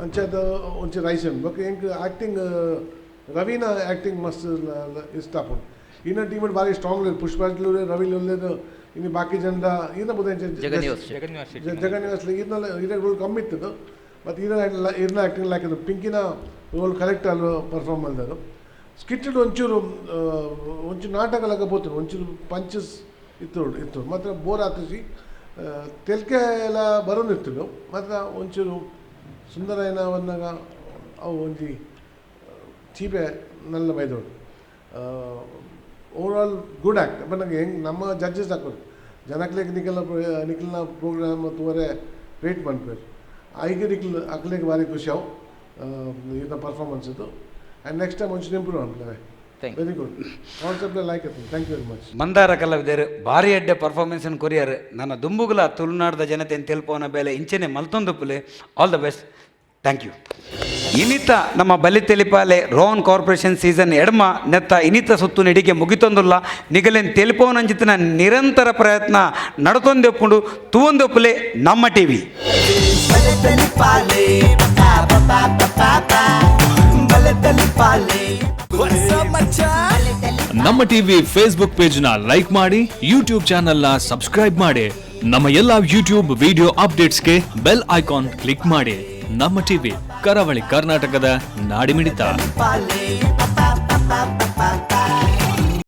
ಅಂಚಾದ ಒಂಚು ರೈಸನ್ ಬೊಕ್ಕ ಎಂಕ್ ಆ್ಯಕ್ಟಿಂಗ್ ರವೀನ ಆ್ಯಕ್ಟಿಂಗ್ ಮಸ್ತ್ ಇಷ್ಟ ಆಪುಂಡು. ಇನ್ನ ಟೀಮ್ ಭಾರಿ ಸ್ಟ್ರಾಂಗ್ ಪುಷ್ಪರಾಜ್ ರವಿ ಇನ್ನು ಬಾಕಿ ಜನರ ಇನ್ನ ಬುದ ಜಗನ್ನಿವಾಸ್ ಜಗನ್ನಿವಾಸ್ ಇರ್ನ ಇರ ರೋಲ್ ಕಮ್ಮಿ ಇತ್ತದು ಮತ್ತು ಇರ ಇರ್ನ ಆ್ಯಕ್ಟಿಂಗ್ ಲಾಕಿದ್ದು ಪಿಂಕಿನ ರೋಲ್ ಕರೆಕ್ಟ್ ಅಲ್ಲಿ ಪರ್ಫಾರ್ಮ್ ಮಾಡಿದರು. ಸ್ಕಿಟ್ಟೆಡ್ ಒಂಚೂರು ಒಂಚೂರು ನಾಟಕ ಲಾಗ ಪೋತುಂಡು, ಒಂಚೂರು ಪಂಚಸ್ ಇತ್ತು ಇತ್ತು ಮಾತ್ರ ಬೋರ್ ಆತುಜಿ ತೆಲ್ಕೆ ಎಲ್ಲ ಬರೋದಿತ್ತು ಮಾತ್ರ ಒಂಚೂರು ಸುಂದರಯ್ಯನ ಬಂದಾಗ ಅವು ಒಂಜಿ ಚೀಪೆ ನಲ್ಲ ಬೈದೋಡು. Over all good act. But ನಂಗೆ ಹೆಂಗೆ ನಮ್ಮ ಜಡ್ಜಸ್ ಹಾಕೋದು ಜನಕ್ಲೆಗ್ ನಿಖಲ ನಿಖಲ್ನ ಪ್ರೋಗ್ರಾಮ್ ತೂವರೆ ರೇಟ್ ಮನ್ಪೇರು ಐಗೆ ನಿಖಲ್ ಅಕ್ಲೆಗ್ ಭಾರಿ ಖುಷಿ ಅವು ಇದನ್ನ ಪರ್ಫಾರ್ಮೆನ್ಸ್ ಇದು. ಆ್ಯಂಡ್ ನೆಕ್ಸ್ಟ್ ಟೈಮ್ ಒಂಚೂರು ಇಂಪ್ರೂವ್ ಅನ್ಪ್ಲವೆ. ವೆರಿ ಗುಡ್ ಕಾನ್ಸೆಪ್ಟ್ ಲೈಕ್ ಆಯ್ತು. Thank you very much. Mandara ಕಲಾವಿದರು ಭಾರಿ ಎಡ್ಡೆ ಪರ್ಫಾರ್ಮೆನ್ಸ್ ಕೊರಿಯರ್ ನನ್ನ ದುಂಬುಗುಲ ತುಳುನಾಡದ ಜನತೆ ತೆಲ್ಪೋನ ಬೇಲೆ ಇಂಚನೆ ಮಲ್ತೊಂದುಪ್ಪುಲೆ. All the best. Thank you. ಇನಿತ ನಮ್ಮ ಬಲಿ ತೆಲಿಪಾಲೆ ರೋಹನ್ ಕಾರ್ಪೊರೇಷನ್ ಸೀಸನ್ ಎಡಮ ನೆತ್ತ ಇನಿತ ಸುತ್ತು ನಿಡಿಗೆ ಮುಗಿತೊಂದುಲ್ಲ ನಿಗಲೆನ್ ತೆಲಿಪೋನಂಚಿತಿನ ನಿರಂತರ ಪ್ರಯತ್ನ ನಡತೊಂದೆಪ್ಪುಂಡು ತೂವೊಂದೆಪ್ಪುಲೆ ನಮ್ಮ ಟಿವಿ. ನಮ್ಮ ಟಿವಿ ಫೇಸ್ಬುಕ್ ಪೇಜ್ ನ ಲೈಕ್ ಮಾಡಿ, ಯೂಟ್ಯೂಬ್ ಚಾನೆಲ್ ನ ಸಬ್ಸ್ಕ್ರೈಬ್ ಮಾಡಿ, ನಮ್ಮ ಎಲ್ಲಾ ಯೂಟ್ಯೂಬ್ ವಿಡಿಯೋ ಅಪ್ಡೇಟ್ಸ್ಗೆ ಬೆಲ್ ಐಕಾನ್ ಕ್ಲಿಕ್ ಮಾಡಿ. ನಮ್ಮ ಟಿವಿ, ಕರಾವಳಿ ಕರ್ನಾಟಕದ ನಾಡಿಮಿಡಿತ. ಪಾಲೆ.